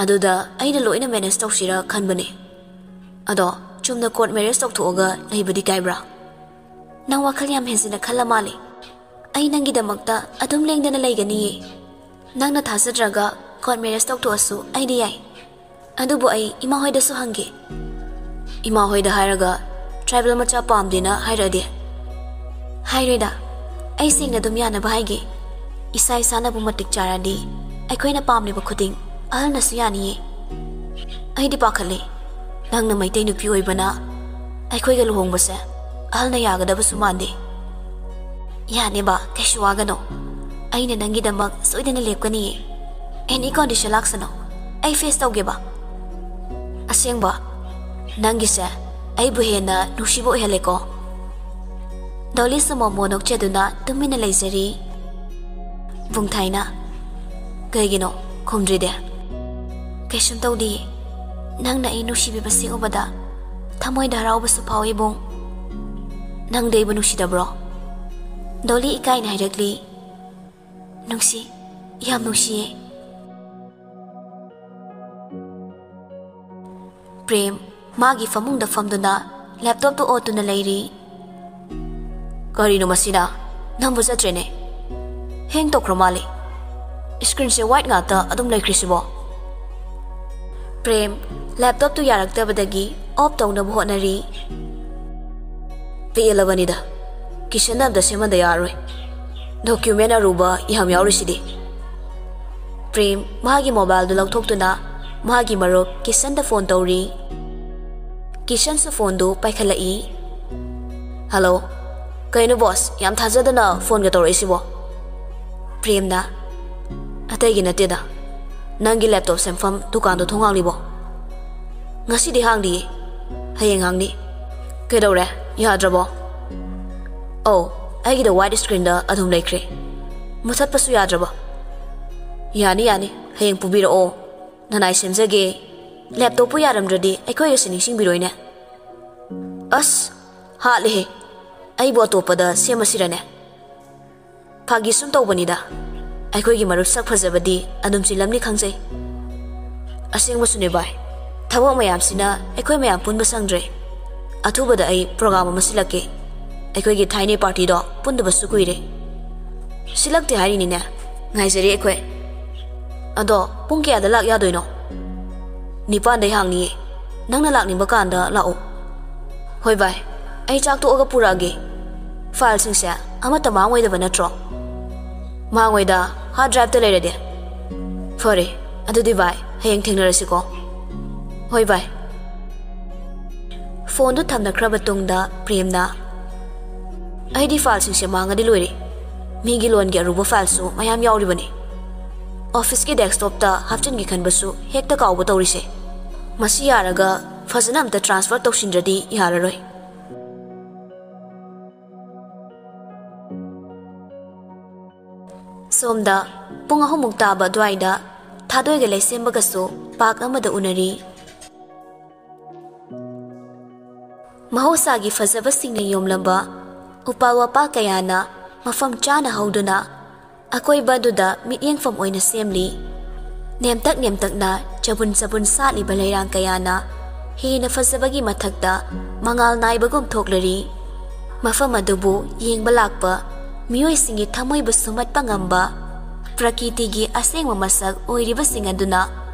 ꯑꯗꯨꯗ ꯑꯩꯅ ꯂꯣꯏꯅ ꯃꯦꯅꯦꯖ ꯇꯧꯁꯤꯔꯥ ꯈꯟꯕꯅꯦ꯫ ꯑꯗꯣ ꯆꯨꯝꯅ ꯀꯣꯔꯠ ꯃꯦꯔꯦꯖ ꯇꯧꯊꯣꯛꯑꯒ ꯂꯩꯕꯗꯤ ꯀꯥꯏꯕ꯭ꯔꯥ?" "ꯅꯪ ꯋꯥꯈꯜ ꯌꯥꯝ ꯍꯦꯟꯖꯤꯟꯅ ꯈꯜꯂ ꯃꯥꯜꯂꯦ꯫ ꯑꯩ ꯅꯪꯒꯤꯗꯃꯛꯇ ꯑꯗꯨꯝ ꯂꯦꯡꯗꯅ ꯂꯩꯒꯅꯤꯌꯦ꯫ ꯅꯪꯅ ꯊꯥꯖꯗ꯭ꯔꯒ ꯀꯣꯔꯠ ꯃꯦꯔꯦꯖ ꯇꯧꯊꯣꯛꯑꯁꯨ ꯑꯩꯗꯤ ꯌꯥꯏ꯫ ꯑꯗꯨꯕꯨ ꯑꯩ ꯏꯃꯥ ꯍꯣꯏꯗꯁꯨ ꯍꯪꯒꯦ꯫" "ꯏꯃꯥ ꯍꯣꯏꯗ ꯍꯥꯏꯔꯒ ꯇ꯭ꯔꯥꯏꯕꯦꯜ ꯃꯆꯥ ꯄꯥꯝꯗꯦꯅ ꯍꯥꯏꯔꯛꯑꯗꯤ?" "ꯍꯥꯏꯔꯣꯏꯗ꯫ ꯑꯩ ꯁꯦꯡꯅ ꯑꯗꯨꯝ ꯌꯥꯅꯕ ꯍꯥꯏꯒꯦ꯫ ꯏꯁꯥ ꯏꯁꯥꯅꯕꯨ ꯃꯇꯤꯛ ꯆꯥꯔꯗꯤ ꯑꯩꯈꯣꯏꯅ ꯄꯥꯝꯂꯤꯕ ꯈꯨꯗꯤꯡ ꯑꯍꯜꯅꯁꯨ ꯌꯥꯅꯤꯌꯦ꯫ ꯑꯩꯗꯤ ꯄꯥꯈꯠꯂꯦ꯫ ꯅꯪꯅ ꯃꯩꯇꯩ ꯅꯨꯄꯤ ꯑꯣꯏꯕꯅ ꯑꯩꯈꯣꯏꯒ ꯂꯨꯍꯣꯡꯕꯁꯦ ꯑꯍꯜꯅ ꯌꯥꯒꯗꯕꯁꯨ ꯃꯥꯟꯗꯦ꯫" "ꯌꯥꯅꯦꯕ, ꯀꯩꯁꯨ ꯋꯥꯒꯅꯣ꯫ ꯑꯩꯅ ꯅꯪꯒꯤꯗꯃꯛ ꯁꯣꯏꯗꯅ ꯂꯦꯞꯀꯅꯤꯌꯦ꯫ ꯑꯦꯅꯤ ꯀꯣꯟꯗꯤꯁꯟ ꯂꯥꯛꯁꯅꯣ, ꯑꯩ ꯐꯦꯁ ꯇꯧꯒꯦꯕ꯫" "ꯑꯁꯦꯡꯕ, ꯅꯪꯒꯤꯁꯦ ꯑꯩꯕꯨ ꯍꯦꯟꯅ ꯅꯨꯡꯁꯤꯕ ꯑꯣꯏꯍꯜꯂꯦꯀꯣ꯫" ꯗꯣꯂꯤꯁꯨ ꯃꯣꯃꯣ ꯅꯣꯛꯆꯗꯨꯅ ꯇꯨꯃꯤꯟꯅ ꯂꯩꯖꯔꯤ꯫ ꯕꯨꯡꯊꯥꯏꯅ, "ꯀꯩꯒꯤꯅꯣ ꯈꯨꯝꯗ꯭ꯔꯤꯗꯤ?" "ꯀꯩꯁꯨꯝ ꯇꯧꯗꯤꯌꯦ꯫ ꯅꯪꯅ ꯑꯩ ꯅꯨꯡꯁꯤꯕꯤꯕꯁꯤ ꯎꯕꯗ ꯊꯃꯣꯏꯗ ꯍꯔꯥꯎꯕꯁꯨ ꯐꯥꯎꯏ ꯕꯨꯡ꯫ ꯅꯪꯗꯤ ꯑꯩꯕꯨ ꯅꯨꯡꯁꯤꯗꯕ꯭ꯔꯣ?" ꯗꯣꯂꯤ ꯏꯀꯥꯏꯅ ꯍꯥꯏꯔꯛꯂꯤ꯫ "ꯅꯨꯡꯁꯤ, ꯌꯥꯝ ꯅꯨꯡꯁꯤꯌꯦ꯫" ꯄ꯭ꯔꯦꯝ ꯃꯥꯒꯤ ꯐꯃꯨꯡꯗ ꯐꯝꯗꯨꯅ ꯂꯦꯞꯇꯣꯞꯇꯨ ꯑꯣꯠꯇꯨꯅ ꯂꯩꯔꯤ꯫ "ꯀꯔꯤꯅꯣ ꯃꯁꯤꯅ? ꯅꯝꯕ ꯆꯠꯇ꯭ꯔꯦꯅꯦ꯫ ꯍꯦꯡ ꯇꯧꯈ꯭ꯔ ꯃꯥꯜꯂꯦ꯫ ꯁ꯭ꯀ꯭ꯔꯤꯟꯁꯦ ꯋꯥꯏꯠ ꯉꯥꯛꯇ ꯑꯗꯨꯝ ꯂꯩꯈ꯭ꯔꯤꯁꯤꯕꯣ?" ꯄ꯭ꯔꯦꯝ ꯂꯦꯞꯇꯣꯞꯇꯨ ꯌꯥꯔꯛꯇꯕꯗꯒꯤ ꯑꯣꯐ ꯇꯧꯅꯕ ꯍꯣꯠꯅꯔꯤ꯫ "ꯄꯦꯜꯂꯕꯅꯤꯗ꯫ ꯀꯤꯁꯟꯅ ꯑꯝꯇ ꯁꯦꯝꯍꯟꯗ ꯌꯥꯔꯔꯣꯏ꯫ ꯗꯣꯀ꯭ꯌꯨꯃꯦꯟ ꯑꯔꯨꯕ ꯌꯥꯝ ꯌꯥꯎꯔꯤꯁꯤꯗꯤ꯫" ꯄ꯭ꯔꯦꯝ ꯃꯥꯒꯤ ꯃꯣꯕꯥꯏꯜꯗꯨ ꯂꯧꯊꯣꯛꯇꯨꯅ ꯃꯥꯒꯤ ꯃꯔꯨꯞ ꯀꯤꯁꯟꯗ ꯐꯣꯟ ꯇꯧꯔꯤ꯫ ꯀꯤꯁꯟꯁꯨ ꯐꯣꯟꯗꯨ ꯄꯥꯏꯈꯠꯂꯛꯏ꯫ "ꯍꯜꯂꯣ꯫ ꯀꯩꯅꯣ ꯕꯣꯁ, ꯌꯥꯝ ꯊꯥꯖꯗꯅ ꯐꯣꯟꯒ ꯇꯧꯔꯛꯏꯁꯤꯕꯣ?" ꯄ꯭ꯔꯦꯝꯅ, "ꯑꯇꯩꯒꯤ ꯅꯠꯇꯦꯗ, ꯅꯪꯒꯤ ꯂꯦꯞꯇꯣꯞ ꯁꯦꯝꯐꯝ ꯗꯨꯀꯥꯟꯗꯣ ꯊꯣꯡ ꯍꯥꯡꯂꯤꯕꯣ?" "ꯉꯁꯤꯗꯤ ꯍꯥꯡꯗꯤꯌꯦ, ꯍꯌꯦꯡ ꯍꯥꯡꯅꯤ꯫" "ꯀꯩꯗꯧꯔꯦ? ꯌꯥꯗ꯭ꯔꯕꯣ?" "ꯑꯧ, ꯑꯩꯒꯤꯗ ꯋꯥꯏꯠ ꯁ꯭ꯀ꯭ꯔꯤꯟꯗ ꯑꯗꯨꯝ ꯂꯩꯈ꯭ꯔꯦ꯫ ꯃꯨꯊꯠꯄꯁꯨ ꯌꯥꯗ꯭ꯔꯕ?" "ꯌꯥꯅꯤ, ꯌꯥꯅꯤ, ꯍꯌꯦꯡ ꯄꯨꯕꯤꯔꯛꯑꯣ, ꯅꯅꯥꯏ ꯁꯦꯝꯖꯒꯦ꯫ ꯂꯦꯞꯇꯣꯞꯄꯨ ꯌꯥꯔꯝꯗ꯭ꯔꯗꯤ ꯑꯩꯈꯣꯏꯒꯁꯦ ꯅꯤꯡꯁꯤꯡꯕꯤꯔꯣꯏꯅꯦ꯫" "ꯑꯁ, ꯍꯥꯠꯂꯦꯍꯦ꯫ ꯑꯩꯕꯨ ꯑꯇꯣꯞꯄꯗ ꯁꯦꯝꯃꯁꯤꯔꯅꯦ?" "ꯐꯥꯒꯤ ꯁꯨꯝ ꯇꯧꯕꯅꯤꯗ꯫ ꯑꯩꯈꯣꯏꯒꯤ ꯃꯔꯨꯞ ꯁꯛ ꯐꯖꯕꯗꯤ ꯑꯗꯨꯝ ꯆꯤꯜꯂꯝꯅꯤ ꯈꯪꯖꯩ꯫" "ꯑꯁꯦꯡꯕꯁꯨꯅꯦ ꯚꯥꯏ꯫ ꯊꯕꯛ ꯃꯌꯥꯝꯁꯤꯅ ꯑꯩꯈꯣꯏ ꯃꯌꯥꯝ ꯄꯨꯟꯕ ꯁꯪꯗ꯭ꯔꯦ꯫ ꯑꯊꯨꯕꯗ ꯑꯩ ꯄ꯭ꯔꯣꯒ꯭ꯔꯥꯝ ꯑꯃ ꯁꯤꯜꯂꯛꯀꯦ꯫ ꯑꯩꯈꯣꯏꯒꯤ ꯊꯥꯏꯅꯩ ꯄꯥꯔꯇꯤꯗꯣ ꯄꯨꯟꯗꯕꯁꯨ ꯀꯨꯏꯔꯦ꯫" "ꯁꯤꯜꯂꯛꯇꯦ ꯍꯥꯏꯔꯤꯅꯤꯅꯦ꯫ ꯉꯥꯏꯖꯔꯤ ꯑꯩꯈꯣꯏ꯫ ꯑꯗꯣ ꯄꯨꯡ ꯀꯌꯥꯗ ꯂꯥꯛ ꯌꯥꯗꯣꯏꯅꯣ?" "ꯅꯤꯄꯥꯟꯗꯩ ꯍꯥꯡꯅꯤꯌꯦ꯫ ꯅꯪꯅ ꯂꯥꯛꯅꯤꯡꯕ ꯀꯥꯟꯗ ꯂꯥꯛꯑꯣ꯫" "ꯍꯣꯏ ꯚꯥꯏ, ꯑꯩ ꯆꯥꯛ ꯇꯣꯛꯑꯒ ꯄꯨꯔꯛꯑꯒꯦ꯫ ꯐꯥꯏꯜꯁꯤꯡꯁꯦ ꯑꯃꯠꯇ ꯃꯥꯡꯉꯣꯏꯗꯕ ꯅꯠꯇ꯭ꯔꯣ?" "ꯃꯥꯡꯉꯣꯏꯗ, ꯍꯥꯔꯗ ꯗ꯭ꯔꯥꯏꯚꯇ ꯂꯩꯔꯗꯤ꯫" "ꯐꯔꯦ, ꯑꯗꯨꯗꯤ ꯚꯥꯏ, ꯍꯌꯦꯡ ꯊꯦꯡꯅꯔꯁꯤꯀꯣ꯫" "ꯍꯣꯏ ꯚꯥꯏ꯫" ꯐꯣꯟꯗꯨ ꯊꯝꯅꯈ꯭ꯔꯕ ꯇꯨꯡꯗ ꯄ꯭ꯔꯦꯝꯅ, "ꯑꯩꯗꯤ ꯐꯥꯏꯜꯁꯤꯡꯁꯦ ꯃꯥꯡꯉꯗꯤ ꯂꯣꯏꯔꯦ꯫ ꯃꯤꯒꯤ ꯂꯣꯟꯒꯤ ꯑꯔꯨꯕ ꯐꯥꯏꯜꯁꯨ ꯃꯌꯥꯝ ꯌꯥꯎꯔꯤꯕꯅꯤ꯫ ꯑꯣꯐꯤꯁꯀꯤ ꯗꯦꯁꯛꯇꯣꯞꯇ ꯍꯥꯞꯆꯤꯟꯒꯦ ꯈꯟꯕꯁꯨ ꯍꯦꯛꯇ ꯀꯥꯎꯕ ꯇꯧꯔꯤꯁꯦ꯫ ꯃꯁꯤ ꯌꯥꯔꯒ ꯐꯖꯅ ꯑꯝꯇ ꯇ꯭ꯔꯥꯟꯁꯐꯔ ꯇꯧꯁꯤꯟꯗ꯭ꯔꯗꯤ ꯌꯥꯔꯔꯣꯏ꯫" ꯁꯣꯝꯗ ꯄꯨꯡ ꯑꯍꯨꯝꯃꯨꯛ ꯇꯥꯕ ꯑꯗꯨꯋꯥꯏꯗ ꯊꯥꯗꯣꯏꯒ ꯂꯩꯁꯦꯝꯕꯒꯁꯨ ꯄꯥꯔꯛ ꯑꯃꯗ ꯎꯅꯔꯤ꯫ ꯃꯍꯧꯁꯥꯒꯤ ꯐꯖꯕꯁꯤꯡꯅ ꯌꯣꯝꯂꯕ ꯎꯄꯥꯜ ꯋꯥꯄꯥꯜ ꯀꯌꯥꯅ ꯃꯐꯝ ꯆꯥꯅ ꯍꯧꯗꯨꯅ ꯑꯀꯣꯏꯕ ꯑꯗꯨꯗ ꯃꯤꯠꯌꯦꯡꯐꯝ ꯑꯣꯏꯅ ꯁꯦꯝꯂꯤ꯫ ꯅꯦꯝꯇꯛ ꯅꯦꯝꯇꯛꯅ ꯆꯕꯨꯟ ꯆꯕꯨꯟ ꯁꯥꯠꯂꯤꯕ ꯂꯩꯔꯥꯡ ꯀꯌꯥꯅ ꯍꯦꯟꯅ ꯐꯖꯕꯒꯤ ꯃꯊꯛꯇ ꯃꯉꯥꯜ ꯅꯥꯏꯕꯒꯨꯝ ꯊꯣꯛꯂꯔꯤ꯫ ꯃꯐꯝ ꯑꯗꯨꯕꯨ ꯌꯦꯡꯕ ꯂꯥꯛꯄ ꯃꯤꯑꯣꯏꯁꯤꯡꯒꯤ ꯊꯃꯣꯏꯕꯨ ꯁꯨꯝꯍꯠꯄ ꯉꯝꯕ ꯄ꯭ꯔꯀꯤꯇꯤꯒꯤ ꯑꯁꯦꯡꯕ ꯃꯁꯛ ꯑꯣꯏꯔꯤꯕꯁꯤꯡ ꯑꯗꯨꯅ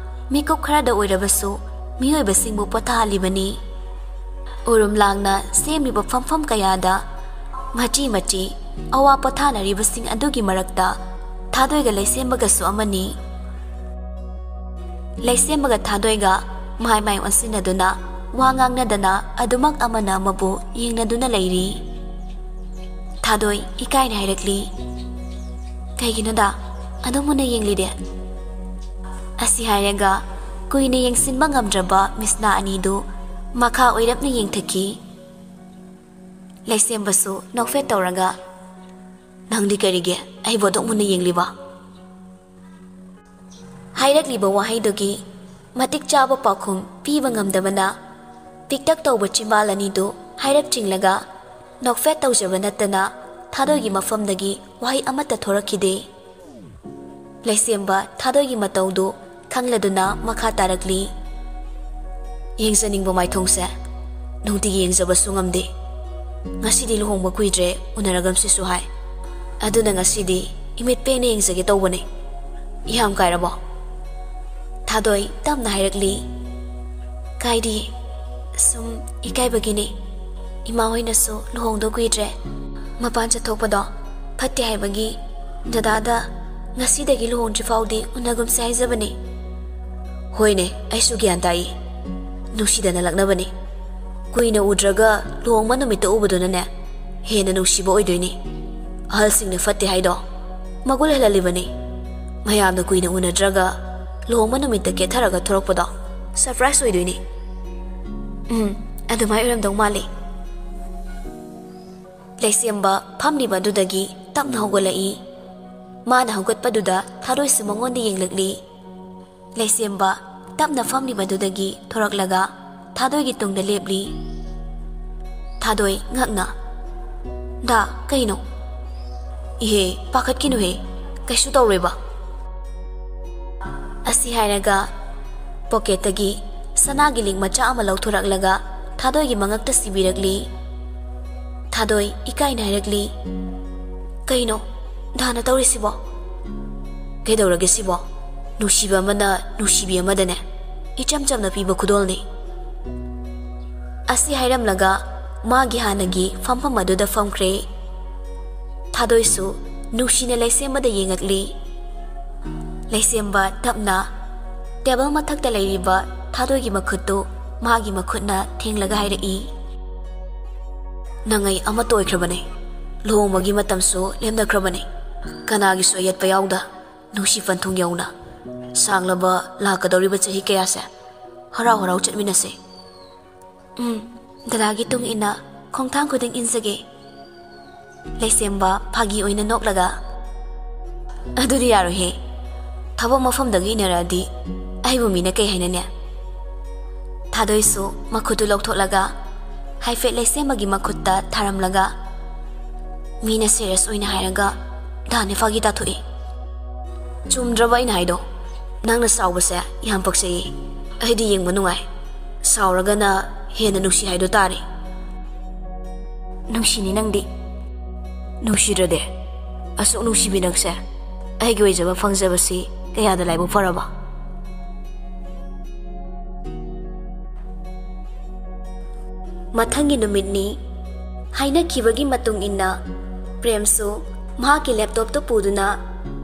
ꯃꯤꯀꯨꯞ ꯈꯔꯗ ꯑꯣꯏꯔꯕꯁꯨ ꯃꯤꯑꯣꯏꯕꯁꯤꯡꯕꯨ ꯄꯣꯊꯥꯍꯜꯂꯤꯕꯅꯤ꯫ ꯎꯔꯨꯝ ꯂꯥꯡꯅ ꯁꯦꯝꯂꯤꯕ ꯐꯝꯐꯝ ꯀꯌꯥꯗ ꯃꯆꯤ ꯃꯆꯤ ꯑꯋꯥ ꯄꯣꯊꯥꯅꯔꯤꯕꯁꯤꯡ ꯑꯗꯨꯒꯤ ꯃꯔꯛꯇ ꯊꯥꯗꯣꯏꯒ ꯂꯩꯁꯦꯝꯕꯒꯁꯨ ꯑꯃꯅꯤ꯫ ꯂꯩꯁꯦꯝꯕꯒ ꯊꯥꯗꯣꯏꯒ ꯃꯥꯏ ꯃꯥꯏ ꯑꯣꯟꯁꯤꯟꯅꯗꯨꯅ ꯋꯥ ꯉꯥꯡꯅꯗꯅ ꯑꯗꯨꯃꯛ ꯑꯃꯅ ꯑꯃꯕꯨ ꯌꯦꯡꯅꯗꯨꯅ ꯂꯩꯔꯤ꯫ ꯊꯥꯗꯣꯏ ꯏꯀꯥꯏꯅ ꯍꯥꯏꯔꯛꯂꯤ, "ꯀꯩꯒꯤꯅꯣꯗ ꯑꯗꯨꯝ ꯃꯨꯟꯅ ꯌꯦꯡꯂꯤꯗꯤ?" ꯑꯁꯤ ꯍꯥꯏꯔꯒ ꯀꯨꯏꯅ ꯌꯦꯡꯁꯤꯟꯕ ꯉꯝꯗ꯭ꯔꯕ ꯃꯤꯁꯅꯥ ꯑꯅꯤꯗꯨ ꯃꯈꯥ ꯑꯣꯏꯔꯞꯅ ꯌꯦꯡꯊꯈꯤ꯫ ꯂꯩꯁꯦꯝꯕꯁꯨ ꯅꯣꯛꯐꯦꯠ ꯇꯧꯔꯒ, "ꯅꯪꯗꯤ ꯀꯔꯤꯒꯤ ꯑꯩꯕꯨ ꯑꯗꯨꯛ ꯃꯨꯟꯅ ꯌꯦꯡꯂꯤꯕ?" ꯍꯥꯏꯔꯛꯂꯤꯕ ꯋꯥꯍꯩꯗꯨꯒꯤ ꯃꯇꯤꯛ ꯆꯥꯕ ꯄꯥꯎꯈꯨꯝ ꯄꯤꯕ ꯉꯝꯗꯕꯅ ꯄꯤꯛꯇꯛ ꯇꯧꯕ ꯆꯤꯝꯕꯥꯜ ꯑꯅꯤꯗꯨ ꯍꯥꯏꯔꯞ ꯆꯤꯡꯂꯒ ꯅꯣꯛꯐꯦꯠ ꯇꯧꯖꯕ ꯅꯠꯇꯅ ꯊꯥꯗꯣꯏꯒꯤ ꯃꯐꯝꯗꯒꯤ ꯋꯥꯍꯩ ꯑꯃꯠꯇ ꯊꯣꯔꯛꯈꯤꯗꯦ꯫ ꯂꯩꯁꯦꯝꯕ ꯊꯥꯗꯣꯏꯒꯤ ꯃꯇꯧꯗꯨ ꯈꯪꯂꯗꯨꯅ ꯃꯈꯥ ꯇꯥꯔꯛꯂꯤ꯫ "ꯌꯦꯡꯖꯅꯤꯡꯕ ꯃꯥꯏꯊꯣꯡꯁꯦ ꯅꯨꯡꯇꯤꯒꯤ ꯌꯦꯡꯖꯕꯁꯨ ꯉꯝꯗꯦ꯫ ꯉꯁꯤꯗꯤ ꯂꯨꯍꯣꯡꯕ ꯀꯨꯏꯗ꯭ꯔꯦ, ꯎꯅꯔꯒꯨꯝꯁꯤꯁꯨ ꯍꯥꯏ꯫ ꯑꯗꯨꯅ ꯉꯁꯤꯗꯤ ꯏꯃꯤꯠ ꯄꯦꯟꯅ ꯌꯦꯡꯖꯒꯦ ꯇꯧꯕꯅꯦ꯫ ꯏꯍꯥꯝ ꯀꯥꯏꯔꯕꯣ?" ꯊꯥꯗꯣꯏ ꯇꯞꯅ ꯍꯥꯏꯔꯛꯂꯤ, "ꯀꯥꯏꯗꯦ, ꯁꯨꯝ ꯏꯀꯥꯏꯕꯒꯤꯅꯦ꯫ ꯏꯃꯥ ꯍꯣꯏꯅꯁꯨ ꯂꯨꯍꯣꯡꯗꯧ ꯀꯨꯏꯗ꯭ꯔꯦ, ꯃꯄꯥꯟ ꯆꯠꯊꯣꯛꯄꯗꯣ ꯐꯠꯇꯦ ꯍꯥꯏꯕꯒꯤ ꯗꯗꯥꯗ ꯉꯁꯤꯗꯒꯤ ꯂꯨꯍꯣꯡꯗ꯭ꯔꯤ ꯐꯥꯎꯗꯤ ꯎꯅꯒꯨꯝꯁꯦ ꯍꯥꯏꯖꯕꯅꯦ꯫" "ꯍꯣꯏꯅꯦ, ꯑꯩꯁꯨ ꯒ꯭ꯌꯥꯟ ꯇꯥꯏ꯫ ꯅꯨꯡꯁꯤꯗꯅ ꯂꯛꯅꯕꯅꯤ꯫ ꯀꯨꯏꯅ ꯎꯗ꯭ꯔꯒ ꯂꯨꯍꯣꯡꯕ ꯅꯨꯃꯤꯠꯇ ꯎꯕꯗꯨꯅꯅꯦ ꯍꯦꯟꯅ ꯅꯨꯡꯁꯤꯕ ꯑꯣꯏꯗꯣꯏꯅꯤ꯫ ꯑꯍꯜꯁꯤꯡꯅ ꯐꯠꯇꯦ ꯍꯥꯏꯗꯣ ꯃꯒꯨꯟ ꯍꯦꯜꯍꯜꯂꯤꯕꯅꯤ꯫ ꯃꯌꯥꯝꯅ ꯀꯨꯏꯅ ꯎꯅꯗ꯭ꯔꯒ ꯂꯨꯍꯣꯡꯕ ꯅꯨꯃꯤꯠꯇ ꯀꯦꯊꯔꯒ ꯊꯣꯔꯛꯄꯗꯣ ꯁꯔꯄ꯭ꯔꯥꯏꯖ ꯑꯣꯏꯗꯣꯏꯅꯤ꯫" "ꯎꯝ, ꯑꯗꯨꯃꯥꯏ ꯑꯣꯏꯔꯝꯗꯧ ꯃꯥꯜꯂꯤ꯫" ꯂꯩꯁꯦꯝꯕ ꯐꯝꯂꯤꯕ ꯑꯗꯨꯗꯒꯤ ꯇꯞꯅ ꯍꯧꯒꯠꯂꯛꯏ꯫ ꯃꯥꯅ ꯍꯧꯒꯠꯄꯗꯨꯗ ꯊꯥꯗꯣꯏꯁꯨ ꯃꯉꯣꯟꯗ ꯌꯦꯡꯂꯛꯂꯤ꯫ ꯂꯩꯁꯦꯝꯕ ꯇꯞꯅ ꯐꯝꯂꯤꯕꯗꯨꯗꯒꯤ ꯊꯣꯔꯛꯂꯒ ꯊꯥꯗꯣꯏꯒꯤ ꯇꯨꯡꯗ ꯂꯦꯞꯂꯤ꯫ ꯊꯥꯗꯣꯏ ꯉꯛꯅ, "ꯗꯥ, ꯀꯩꯅꯣ?" "ꯏꯍꯦ, ꯄꯥꯈꯠꯀꯤꯅꯨꯍꯦ, ꯀꯩꯁꯨ ꯇꯧꯔꯣꯏꯕ꯫" ꯑꯁꯤ ꯍꯥꯏꯔꯒ ꯄꯣꯀꯦꯠꯇꯒꯤ ꯁꯅꯥꯒꯤ ꯂꯤꯛ ꯃꯆꯥ ꯑꯃ ꯂꯧꯊꯣꯔꯛꯂꯒ ꯊꯥꯗꯣꯏꯒꯤ ꯃꯉꯛꯇ ꯁꯤꯕꯤꯔꯛꯂꯤ꯫ ꯊꯥꯗꯣꯏ ꯏꯀꯥꯏꯅ ꯍꯥꯏꯔꯛꯂꯤ, "ꯀꯩꯅꯣ ꯗꯥꯅ ꯇꯧꯔꯤꯁꯤꯕꯣ?" "ꯀꯩꯗꯧꯔꯒꯦ ꯁꯤꯕꯣ? ꯅꯨꯡꯁꯤꯕ ꯑꯃꯅ ꯅꯨꯡꯁꯤꯕꯤ ꯑꯃꯗꯅꯦ ꯏꯆꯝ ꯆꯝꯅ ꯄꯤꯕ ꯈꯨꯗꯣꯜꯅꯤ꯫" ꯑꯁꯤ ꯍꯥꯏꯔꯝꯂꯒ ꯃꯥꯒꯤ ꯍꯥꯟꯅꯒꯤ ꯐꯝꯐꯝ ꯑꯗꯨꯗ ꯐꯝꯈ꯭ꯔꯦ꯫ ꯊꯥꯗꯣꯏꯁꯨ ꯅꯨꯡꯁꯤꯅ ꯂꯩꯁꯦꯝꯕꯗ ꯌꯦꯡꯉꯛꯂꯤ꯫ ꯂꯩꯁꯦꯝꯕ ꯇꯞꯅ ꯇꯦꯕꯜ ꯃꯊꯛꯇ ꯂꯩꯔꯤꯕ ꯊꯥꯗꯣꯏꯒꯤ ꯃꯈꯨꯠꯇꯨ ꯃꯥꯒꯤ ꯃꯈꯨꯠꯅ ꯊꯦꯡꯂꯒ ꯍꯥꯏꯔꯛꯏ, "ꯅꯪ ꯑꯩ ꯑꯃꯠꯇ ꯑꯣꯏꯈ꯭ꯔꯕꯅꯦ꯫ ꯂꯨꯍꯣꯡꯕꯒꯤ ꯃꯇꯝꯁꯨ ꯂꯦꯝꯅꯈ꯭ꯔꯕꯅꯦ꯫ ꯀꯅꯥꯒꯤꯁꯨ ꯑꯌꯦꯠꯄ ꯌꯥꯎꯗ, ꯅꯨꯡꯁꯤ ꯄꯟꯊꯨꯡ ꯌꯧꯅ, ꯁꯥꯡꯂꯕ ꯂꯥꯛꯀꯗꯧꯔꯤꯕ ꯆꯍꯤ ꯀꯌꯥꯁꯦ ꯍꯔꯥꯎ ꯍꯔꯥꯎ ꯆꯠꯃꯤꯟꯅꯁꯦ꯫" "ꯎꯝ, ꯗꯗꯥꯒꯤ ꯇꯨꯡ ꯏꯟꯅ ꯈꯣꯡꯊꯥꯡ ꯈꯨꯗꯤꯡ ꯏꯟꯖꯒꯦ꯫" ꯂꯩꯁꯦꯝꯕ ꯐꯥꯒꯤ ꯑꯣꯏꯅ ꯅꯣꯛꯂꯒ, "ꯑꯗꯨꯗꯤ ꯌꯥꯔꯣꯏꯍꯦ꯫ ꯊꯕꯛ ꯃꯐꯝꯗꯒꯤ ꯏꯟꯅꯔꯛꯑꯗꯤ ꯑꯩꯕꯨ ꯃꯤꯅ ꯀꯩ ꯍꯥꯏꯅꯅꯦ?" ꯊꯥꯗꯣꯏꯁꯨ ꯃꯈꯨꯠꯇꯨ ꯂꯧꯊꯣꯛꯂꯒ ꯍꯥꯏꯐꯦꯠ ꯂꯩꯁꯦꯝꯕꯒꯤ ꯃꯈꯨꯠꯇ ꯊꯥꯔꯝꯂꯒ, "ꯃꯤꯅ ꯁꯦꯔꯤꯌꯁ ꯑꯣꯏꯅ ꯍꯥꯏꯔꯒ ꯗꯥꯅꯦ ꯐꯥꯒꯤ ꯇꯥꯊꯣꯛꯏ꯫" "ꯆꯨꯝꯗ꯭ꯔꯕ ꯑꯩꯅ ꯍꯥꯏꯗꯣ? ꯅꯪꯅ ꯁꯥꯎꯕꯁꯦ ꯌꯥꯝ ꯄꯛꯆꯩꯌꯦ꯫ ꯑꯩꯗꯤ ꯌꯦꯡꯕ ꯅꯨꯡꯉꯥꯏ꯫ ꯁꯥꯎꯔꯒꯅ ꯍꯦꯟꯅ ꯅꯨꯡꯁꯤ ꯍꯥꯏꯗꯣ ꯇꯥꯔꯦ꯫" "ꯅꯨꯡꯁꯤꯅꯤ ꯅꯪꯗꯤ꯫" "ꯅꯨꯡꯁꯤꯗ꯭ꯔꯗꯤ? ꯑꯁꯨꯛ ꯅꯨꯡꯁꯤꯕꯤ ꯅꯪꯁꯦ ꯑꯩꯒꯤ ꯑꯣꯏꯖꯕ ꯐꯪꯖꯕꯁꯤ ꯀꯌꯥꯗ ꯂꯥꯏꯕꯛ ꯐꯔꯕ?" ꯃꯊꯪꯒꯤ ꯅꯨꯃꯤꯠꯅꯤ꯫ ꯍꯥꯏꯅꯈꯤꯕꯒꯤ ꯃꯇꯨꯡ ꯏꯟꯅ ꯄ꯭ꯔꯦꯝꯁꯨ ꯃꯍꯥꯛꯀꯤ ꯂꯦꯞꯇꯣꯞꯇꯨ ꯄꯨꯗꯨꯅ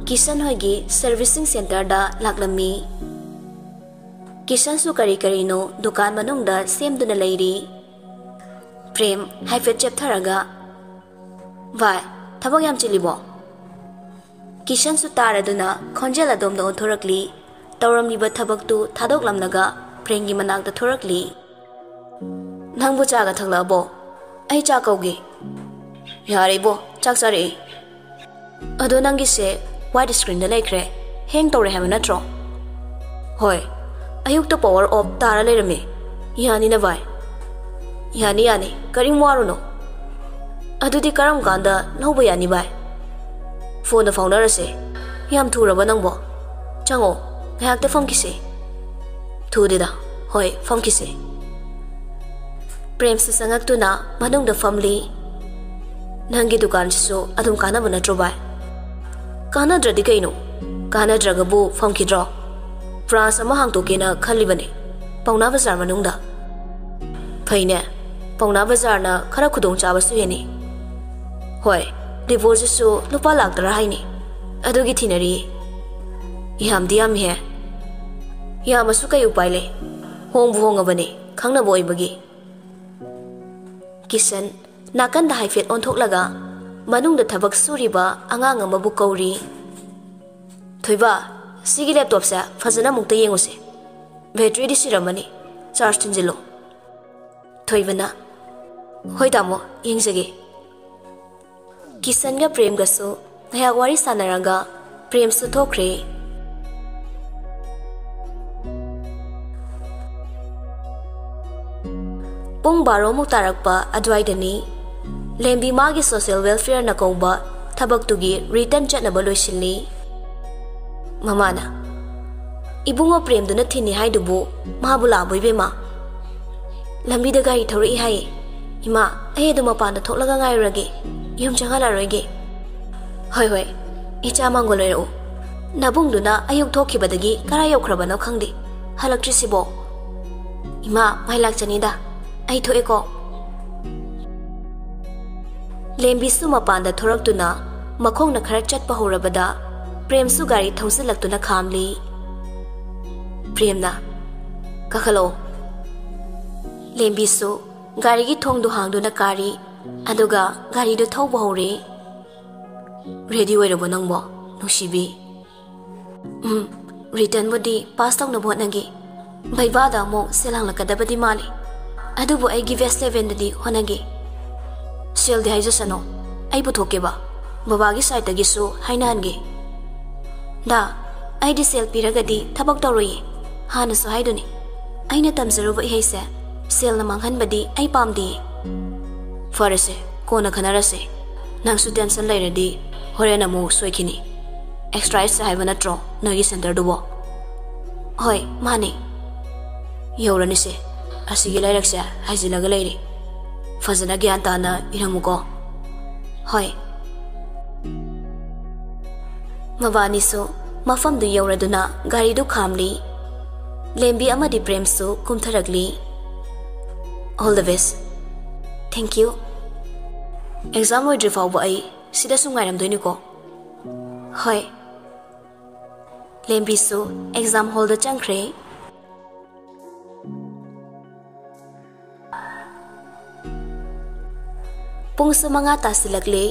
ꯀꯤꯁꯟ ꯍꯣꯏꯒꯤ ꯁꯔꯚꯤꯁꯤꯡ ꯁꯦꯟꯇꯔꯗ ꯂꯥꯛꯂꯝꯃꯤ꯫ ꯀꯤꯁꯟꯁꯨ ꯀꯔꯤ ꯀꯔꯤꯅꯣ ꯗꯨꯀꯥꯟ ꯃꯅꯨꯡꯗ ꯁꯦꯝꯗꯨꯅ ꯂꯩꯔꯤ꯫ ꯄ꯭ꯔꯦꯝ ꯍꯥꯏꯐꯦꯠ ꯆꯦꯞꯊꯔꯒ, "ꯚꯥꯏ, ꯊꯕꯛ ꯌꯥꯝ ꯆꯤꯜꯂꯤꯕꯣ?" ꯀꯤꯁꯟꯁꯨ ꯇꯥꯔꯗꯨꯅ ꯈꯣꯟꯖꯦꯜ ꯑꯗꯣꯝꯗ ꯑꯣꯟꯊꯣꯔꯛꯂꯤ꯫ ꯇꯧꯔꯝꯂꯤꯕ ꯊꯕꯛꯇꯨ ꯊꯥꯗꯣꯛꯂꯝꯂꯒ ꯄ꯭ꯔꯦꯝꯒꯤ ꯃꯅꯥꯛꯇ ꯊꯣꯔꯛꯂꯤ꯫ "ꯅꯪꯕꯨ ꯆꯥꯒ ꯊꯛꯂꯛꯑꯕꯣ? ꯑꯩ ꯆꯥ ꯀꯧꯒꯦ꯫" "ꯌꯥꯔꯦ ꯏꯕꯣ, ꯆꯥꯛ ꯆꯥꯔꯛꯑꯦ꯫ ꯑꯗꯣ ꯅꯪꯒꯤꯁꯦ ꯋꯥꯏꯠ ꯁ꯭ꯀ꯭ꯔꯤꯟꯗ ꯂꯩꯈ꯭ꯔꯦ꯫ ꯍꯦꯡ ꯇꯧꯔꯦ ꯍꯥꯏꯕ ꯅꯠꯇ꯭ꯔꯣ? ꯍꯣꯏ, ꯑꯌꯨꯛꯇ ꯄꯋꯔ ꯑꯣꯐ ꯇꯥꯔ ꯂꯩꯔꯝꯃꯤ꯫ ꯌꯥꯅꯤꯅ ꯚꯥꯏ? ꯌꯥꯅꯤ, ꯌꯥꯅꯤ, ꯀꯔꯤꯝ ꯋꯥꯔꯨꯅꯣ꯫ ꯑꯗꯨꯗꯤ ꯀꯔꯝ ꯀꯥꯟꯗ ꯂꯧꯕ ꯌꯥꯅꯤ ꯚꯥꯏ? ꯐꯣꯟꯗ ꯐꯥꯎꯅꯔꯁꯦ꯫ ꯌꯥꯝ ꯊꯨꯔꯕ ꯅꯪꯕꯣ? ꯆꯪꯉꯣ, ꯉꯥꯏꯍꯥꯛꯇ ꯐꯝꯈꯤꯁꯦ꯫ ꯊꯨꯗꯦꯗ꯫ ꯍꯣꯏ, ꯐꯝꯈꯤꯁꯦ꯫ ꯄ꯭ꯔꯦꯝꯁꯨ ꯆꯪꯉꯛꯇꯨꯅ ꯃꯅꯨꯡꯗ ꯐꯝꯂꯤ꯫ "ꯅꯪꯒꯤ ꯗꯨꯀꯥꯟꯁꯤꯁꯨ ꯑꯗꯨꯝ ꯀꯥꯟꯅꯕ ꯅꯠꯇ꯭ꯔꯣ ꯚꯥꯏ?" "ꯀꯥꯟꯅꯗ꯭ꯔꯗꯤ ꯀꯩꯅꯣ? ꯀꯥꯟꯅꯗ꯭ꯔꯒꯕꯨ ꯐꯝꯈꯤꯗ꯭ꯔꯣ? ꯕ꯭ꯔꯥꯟꯁ ꯑꯃ ꯍꯥꯡꯗꯣꯛꯀꯦꯅ ꯈꯜꯂꯤꯕꯅꯦ, ꯄꯥꯎꯅꯥ ꯕꯖꯥꯔ ꯃꯅꯨꯡꯗ꯫" "ꯐꯩꯅꯦ, ꯄꯥꯎꯅꯥ ꯕꯖꯥꯔꯅ ꯈꯔ ꯈꯨꯗꯣꯡꯆꯥꯕꯁꯨ ꯍꯦꯟꯅꯤ꯫" "ꯍꯣꯏ, ꯗꯤꯄꯣꯖꯤꯠꯁꯨ ꯂꯨꯄꯥ ꯂꯥꯛ ꯇꯔꯥ ꯍꯥꯏꯅꯤ꯫ ꯑꯗꯨꯒꯤ ꯊꯤꯅꯔꯤ꯫" "ꯌꯥꯝꯗꯤ ꯌꯥꯝꯃꯤꯍꯦ꯫" "ꯌꯥꯝꯃꯁꯨ ꯀꯩ ꯎꯄꯥꯏ ꯂꯩ? ꯍꯣꯡꯕꯨ ꯍꯣꯡꯉꯕꯅꯦ, ꯈꯪꯅꯕ ꯑꯣꯏꯕꯒꯤ꯫" ꯀꯤꯁꯟ ꯅꯥꯀꯟꯗ ꯍꯥꯏꯐꯦꯠ ꯑꯣꯟꯊꯣꯛꯂꯒ ꯃꯅꯨꯡꯗ ꯊꯕꯛ ꯁꯨꯔꯤꯕ ꯑꯉꯥꯡ ꯑꯃꯕꯨ ꯀꯧꯔꯤ꯫ "ꯊꯣꯏꯕ, ꯁꯤꯒꯤ ꯂꯦꯞꯇꯣꯞꯁꯦ ꯐꯖꯅ ꯑꯃꯨꯛꯇ ꯌꯦꯡꯉꯨꯁꯦ꯫ ꯕꯦꯇ꯭ꯔꯤꯗꯤ ꯁꯤꯔꯝꯃꯅꯤ, ꯆꯥꯔꯖ ꯊꯤꯟꯖꯤꯜꯂꯨ꯫" ꯊꯣꯏꯕꯅ, "ꯍꯣꯏ ꯇꯥꯃꯣ, ꯌꯦꯡꯖꯒꯦ꯫" ꯀꯤꯁꯟꯒ ꯄ꯭ꯔꯦꯝꯒꯁꯨ ꯉꯥꯏꯍꯥꯛ ꯋꯥꯔꯤ ꯁꯥꯟꯅꯔꯒ ꯄ꯭ꯔꯦꯝꯁꯨ ꯊꯣꯛꯈ꯭ꯔꯦ꯫ ꯄꯨꯡ ꯕꯥꯔꯣꯃꯨꯛ ꯇꯥꯔꯛꯄ ꯑꯗꯨꯋꯥꯏꯗꯅꯤ꯫ ꯂꯦꯝꯕꯤ ꯃꯥꯒꯤ ꯁꯣꯁꯤꯌꯦꯜ ꯋꯦꯜꯐꯤꯌꯔꯅ ꯀꯧꯕ ꯊꯕꯛꯇꯨꯒꯤ ꯔꯤꯇꯟ ꯆꯠꯅꯕ ꯂꯣꯏꯁꯤꯜꯂꯤ꯫ ꯃꯃꯥꯅ, "ꯏꯕꯨꯡꯉꯣ ꯄ꯭ꯔꯦꯝꯗꯨꯅ ꯊꯤꯟꯅꯤ ꯍꯥꯏꯗꯨꯕꯨ ꯃꯥꯕꯨ ꯂꯥꯛꯑꯕꯣ ꯏꯕꯦꯝꯃ? ꯂꯝꯕꯤꯗ ꯒꯥꯔꯤ ꯊꯧꯔꯛꯏ ꯍꯥꯏꯌꯦ꯫ ꯏꯃꯥ, ꯑꯩ ꯑꯗꯨꯝ ꯃꯄꯥꯟꯗ ꯊꯣꯛꯂꯒ ꯉꯥꯏꯔꯨꯔꯒꯦ, ꯌꯨꯝ ꯆꯪꯍꯜꯂꯔꯣꯏꯒꯦ꯫" "ꯍꯣꯏ, ꯍꯣꯏ, ꯏꯆꯥ ꯃꯪꯒꯣꯜ ꯑꯣꯏꯔꯛꯎ꯫ ꯅꯕꯨꯡꯗꯨꯅ ꯑꯌꯨꯛ ꯊꯣꯛꯈꯤꯕꯗꯒꯤ ꯀꯔꯥꯏ ꯌꯧꯈ꯭ꯔꯕꯅꯣ ꯈꯪꯗꯦ, ꯍꯜꯂꯛꯇ꯭ꯔꯤꯁꯤꯕꯣ꯫ ꯏꯃꯥ, ꯃꯥꯏ ꯂꯥꯛꯆꯅꯤꯗ, ꯑꯩ ꯊꯣꯛꯑꯦꯀꯣ꯫" ꯂꯦꯝꯕꯤꯁꯨ ꯃꯄꯥꯟꯗ ꯊꯣꯔꯛꯇꯨꯅ ꯃꯈꯣꯡꯅ ꯈꯔ ꯆꯠꯄ ꯍꯧꯔꯕꯗ ꯄ꯭ꯔꯦꯝꯁꯨ ꯒꯥꯔꯤ ꯊꯧꯖꯤꯜꯂꯛꯇꯨꯅ ꯈꯥꯝꯂꯤ꯫ ꯄ꯭ꯔꯦꯝꯅ, "ꯀꯥꯈꯠꯂꯛꯑꯣ꯫" ꯂꯦꯝꯕꯤꯁꯨ ꯒꯥꯔꯤꯒꯤ ꯊꯣꯡꯗꯨ ꯍꯥꯡꯗꯨꯅ ꯀꯥꯔꯤ, ꯑꯗꯨꯒ ꯒꯥꯔꯤꯗꯨ ꯊꯧꯕ ꯍꯧꯔꯦ꯫ "ꯔꯦꯗꯤ ꯑꯣꯏꯔꯕꯣ ꯅꯪꯕꯣ, ꯅꯨꯡꯁꯤꯕꯤ?" "ꯎꯝ, ꯔꯤꯇꯟꯕꯨꯗꯤ ꯄꯥꯁ ꯇꯧꯅꯕ ꯍꯣꯠꯅꯒꯦ꯫ ꯚꯩꯕꯥꯗ ꯑꯃꯨꯛ ꯁꯦꯜ ꯍꯪꯂꯛꯀꯗꯕꯗꯤ ꯃꯥꯜꯂꯤ꯫ ꯑꯗꯨꯕꯨ ꯑꯩꯒꯤ ꯕꯦꯁ ꯂꯦꯚꯦꯜꯗꯗꯤ ꯍꯣꯠꯅꯒꯦ꯫ ꯁꯦꯜꯗꯤ ꯍꯥꯏꯖꯁꯅꯨ, ꯑꯩ ꯄꯨꯊꯣꯛꯀꯦꯕ꯫ ꯕꯕꯥꯒꯤ ꯁꯥꯏꯠꯇꯒꯤꯁꯨ ꯍꯥꯏꯅꯍꯟꯒꯦ꯫" ꯗꯥ, ꯑꯩꯗꯤ ꯁꯦꯜ ꯄꯤꯔꯒꯗꯤ ꯊꯕꯛ ꯇꯧꯔꯣꯏꯌꯦ꯫ ꯍꯥꯟꯅꯁꯨ ꯍꯥꯏꯗꯨꯅꯤ, ꯑꯩꯅ ꯇꯝꯖꯔꯨꯕ ꯏꯍꯩꯁꯦ ꯁꯦꯜꯅ ꯃꯥꯡꯍꯟꯕꯗꯤ ꯑꯩ ꯄꯥꯝꯗꯦꯌꯦ꯫ ꯐꯔꯦꯁꯦ, ꯀꯣꯟꯅ ꯈꯟꯅꯔꯁꯦ꯫ ꯅꯪꯁꯨ ꯇꯦꯟꯁꯟ ꯂꯩꯔꯗꯤ ꯍꯣꯔꯦꯟ ꯑꯃꯨꯛ ꯁꯣꯏꯈꯤꯅꯤ꯫ ꯑꯦꯛꯁꯇ꯭ꯔꯥ ꯑꯦꯁ ꯍꯥꯏꯕ ꯅꯠꯇ꯭ꯔꯣ ꯅꯣꯏꯒꯤ ꯁꯦꯟꯇꯔꯗꯨꯕꯣ? ꯍꯣꯏ, ꯃꯥꯅꯦ꯫ ꯌꯧꯔꯅꯤꯁꯦ꯫ ꯑꯁꯤꯒꯤ ꯂꯥꯏꯔꯤꯛꯁꯦ ꯍꯥꯏꯖꯤꯜꯂꯒ ꯂꯩꯔꯦ꯫ ꯐꯖꯅ ꯒ꯭ꯌꯥꯟ ꯇꯥꯅ ꯏꯔꯝꯃꯨꯀꯣ꯫ ꯍꯣꯏ꯫ ꯃꯕꯥꯅꯤꯁꯨ ꯃꯐꯝꯗꯨ ꯌꯧꯔꯗꯨꯅ ꯒꯥꯔꯤꯗꯨ ꯈꯥꯝꯂꯤ꯫ ꯂꯦꯝꯕꯤ ꯑꯃꯗꯤ ꯄ꯭ꯔꯦꯝꯁꯨ ꯀꯨꯝꯊꯔꯛꯂꯤ꯫ All the best. Thank you. Exam ꯂꯣꯏꯗ꯭ꯔꯤ ꯐꯥꯎꯕ ꯑꯩ ꯁꯤꯗ ꯁꯨꯝ ꯉꯥꯏꯔꯝꯗꯣꯏꯅꯤꯀꯣ꯫ ꯍꯣꯏ꯫ ꯂꯦꯝꯕꯤꯁꯨ ꯑꯦꯛꯖꯥꯝ ꯍꯣꯜꯗ ꯆꯪꯈ꯭ꯔꯦ꯫ ꯄꯨꯡꯁꯨ ꯃꯉꯥ ꯇꯥꯁꯤꯜꯂꯛꯂꯦ꯫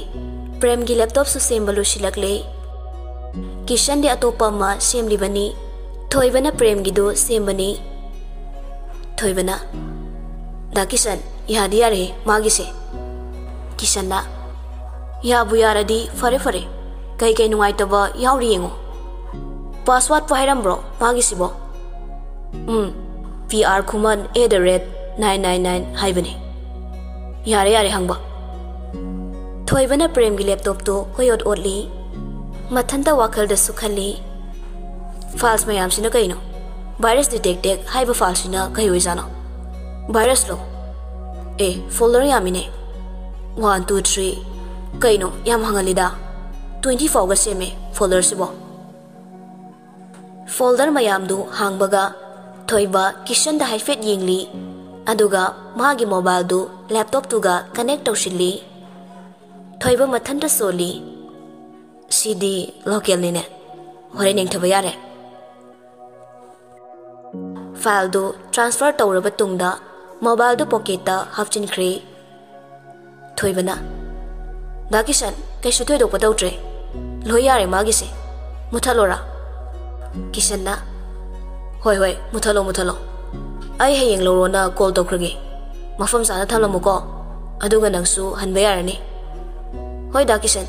ꯄ꯭ꯔꯦꯝꯒꯤ ꯂꯦꯞꯇꯣꯞꯁꯨ ꯁꯦꯝꯕ ꯂꯣꯏꯁꯤꯜꯂꯛꯂꯦ꯫ ꯀꯤꯁꯟꯗꯤ ꯑꯇꯣꯞꯄ ꯑꯃ ꯁꯦꯝꯂꯤꯕꯅꯤ꯫ ꯊꯣꯏꯕꯅ ꯄ꯭ꯔꯦꯝꯒꯤꯗꯨ ꯁꯦꯝꯕꯅꯤ꯫ ꯊꯣꯏꯕꯅ, "ꯗꯥ ꯀꯤꯁꯟ, ꯌꯥꯗꯤ ꯌꯥꯔꯦ ꯃꯥꯒꯤꯁꯦ꯫" ꯀꯤꯁꯟꯅ, "ꯌꯥꯕꯨ ꯌꯥꯔꯗꯤ ꯐꯔꯦ ꯐꯔꯦ, ꯀꯩ ꯀꯩ ꯅꯨꯡꯉꯥꯏꯇꯕ ꯌꯥꯎꯔꯤ ꯌꯦꯡꯉꯣ꯫ ꯄꯥꯁꯋꯥꯔꯗꯄꯨ ꯍꯥꯏꯔꯝꯕ꯭ꯔꯣ ꯃꯥꯒꯤꯁꯤꯕꯣ?" "ꯎꯝ, P R Khuman at the rate nine nine nine ꯍꯥꯏꯕꯅꯦ꯫ ꯌꯥꯔꯦ ꯌꯥꯔꯦ ꯍꯪꯕ꯫" ꯊꯣꯏꯕꯅ ꯄ꯭ꯔꯦꯝꯒꯤ ꯂꯦꯞꯇꯣꯞꯇꯣ ꯀꯣꯏꯑꯣꯠ ꯑꯣꯠꯂꯤ꯫ ꯃꯊꯟꯇ ꯋꯥꯈꯜꯗꯁꯨ ꯈꯜꯂꯤ, "ꯐꯥꯏꯜꯁ ꯃꯌꯥꯝꯁꯤꯅ ꯀꯩꯅꯣ? ꯚꯥꯏꯔꯁ ꯗꯤꯇꯦꯛꯇꯦꯛ ꯍꯥꯏꯕ ꯐꯥꯏꯜꯁꯤꯅ ꯀꯩ ꯑꯣꯏꯖꯥꯠꯅꯣ? ꯚꯥꯏꯔꯁꯂꯣ? ꯑꯦ, ꯐꯣꯜꯗꯔ ꯌꯥꯝꯃꯤꯅꯦ꯫ One, two, three꯫ ꯀꯩꯅꯣ, ꯌꯥꯝ ꯍꯪꯍꯜꯂꯤꯗ꯫ Twenty ꯐꯥꯎꯒ ꯁꯦꯝꯃꯦ ꯐꯣꯜꯗꯔꯁꯤꯕꯣ꯫" ꯐꯣꯜꯗꯔ ꯃꯌꯥꯝꯗꯨ ꯍꯥꯡꯕꯒ ꯊꯣꯏꯕ ꯀꯤꯁꯟꯗ ꯍꯥꯏꯐꯦꯠ ꯌꯦꯡꯂꯤ, ꯑꯗꯨꯒ ꯃꯥꯒꯤ ꯃꯣꯕꯥꯏꯜꯗꯨ ꯂꯦꯞꯇꯣꯞꯇꯨꯒ ꯀꯅꯦꯛ ꯇꯧꯁꯤꯜꯂꯤ꯫ ꯊꯣꯏꯕ ꯃꯊꯟꯇ ꯁꯣꯜꯂꯤ꯫ "ꯁꯤꯗꯤ ꯂꯣꯀꯦꯜꯅꯤꯅꯦ꯫ ꯍꯣꯔꯦꯟ ꯌꯦꯡꯊꯕ ꯌꯥꯔꯦ꯫" ꯐꯥꯏꯜꯗꯨ ꯇ꯭ꯔꯥꯟꯁꯐꯔ ꯇꯧꯔꯕ ꯇꯨꯡꯗ ꯃꯣꯕꯥꯏꯜꯗꯨ ꯄꯣꯀꯦꯠꯇ ꯍꯥꯞꯆꯤꯟꯈ꯭ꯔꯦ꯫ ꯊꯣꯏꯕꯅ, "ꯗꯥ ꯀꯤꯁꯟ, ꯀꯩꯁꯨ ꯊꯣꯏꯗꯣꯛꯄ ꯇꯧꯗ꯭ꯔꯦ꯫ ꯂꯣꯏ ꯌꯥꯔꯦ ꯃꯥꯒꯤꯁꯦ꯫ ꯃꯨꯊꯠꯂꯣꯔꯥ?" ꯀꯤꯁꯟꯅ, "ꯍꯣꯏ, ꯍꯣꯏ, ꯃꯨꯊꯠꯂꯣ, ꯃꯨꯊꯠꯂꯣ꯫ ꯑꯩ ꯍꯌꯦꯡ ꯂꯧꯔꯣꯅ ꯀꯣꯜ ꯇꯧꯈ꯭ꯔꯒꯦ꯫ ꯃꯐꯝ ꯆꯥꯅ ꯊꯝꯂꯝꯃꯨꯀꯣ꯫ ꯑꯗꯨꯒ ꯅꯪꯁꯨ ꯍꯟꯕ ꯌꯥꯔꯅꯤ꯫" "ꯍꯣꯏ, ꯗꯥ ꯀꯤꯁꯟ,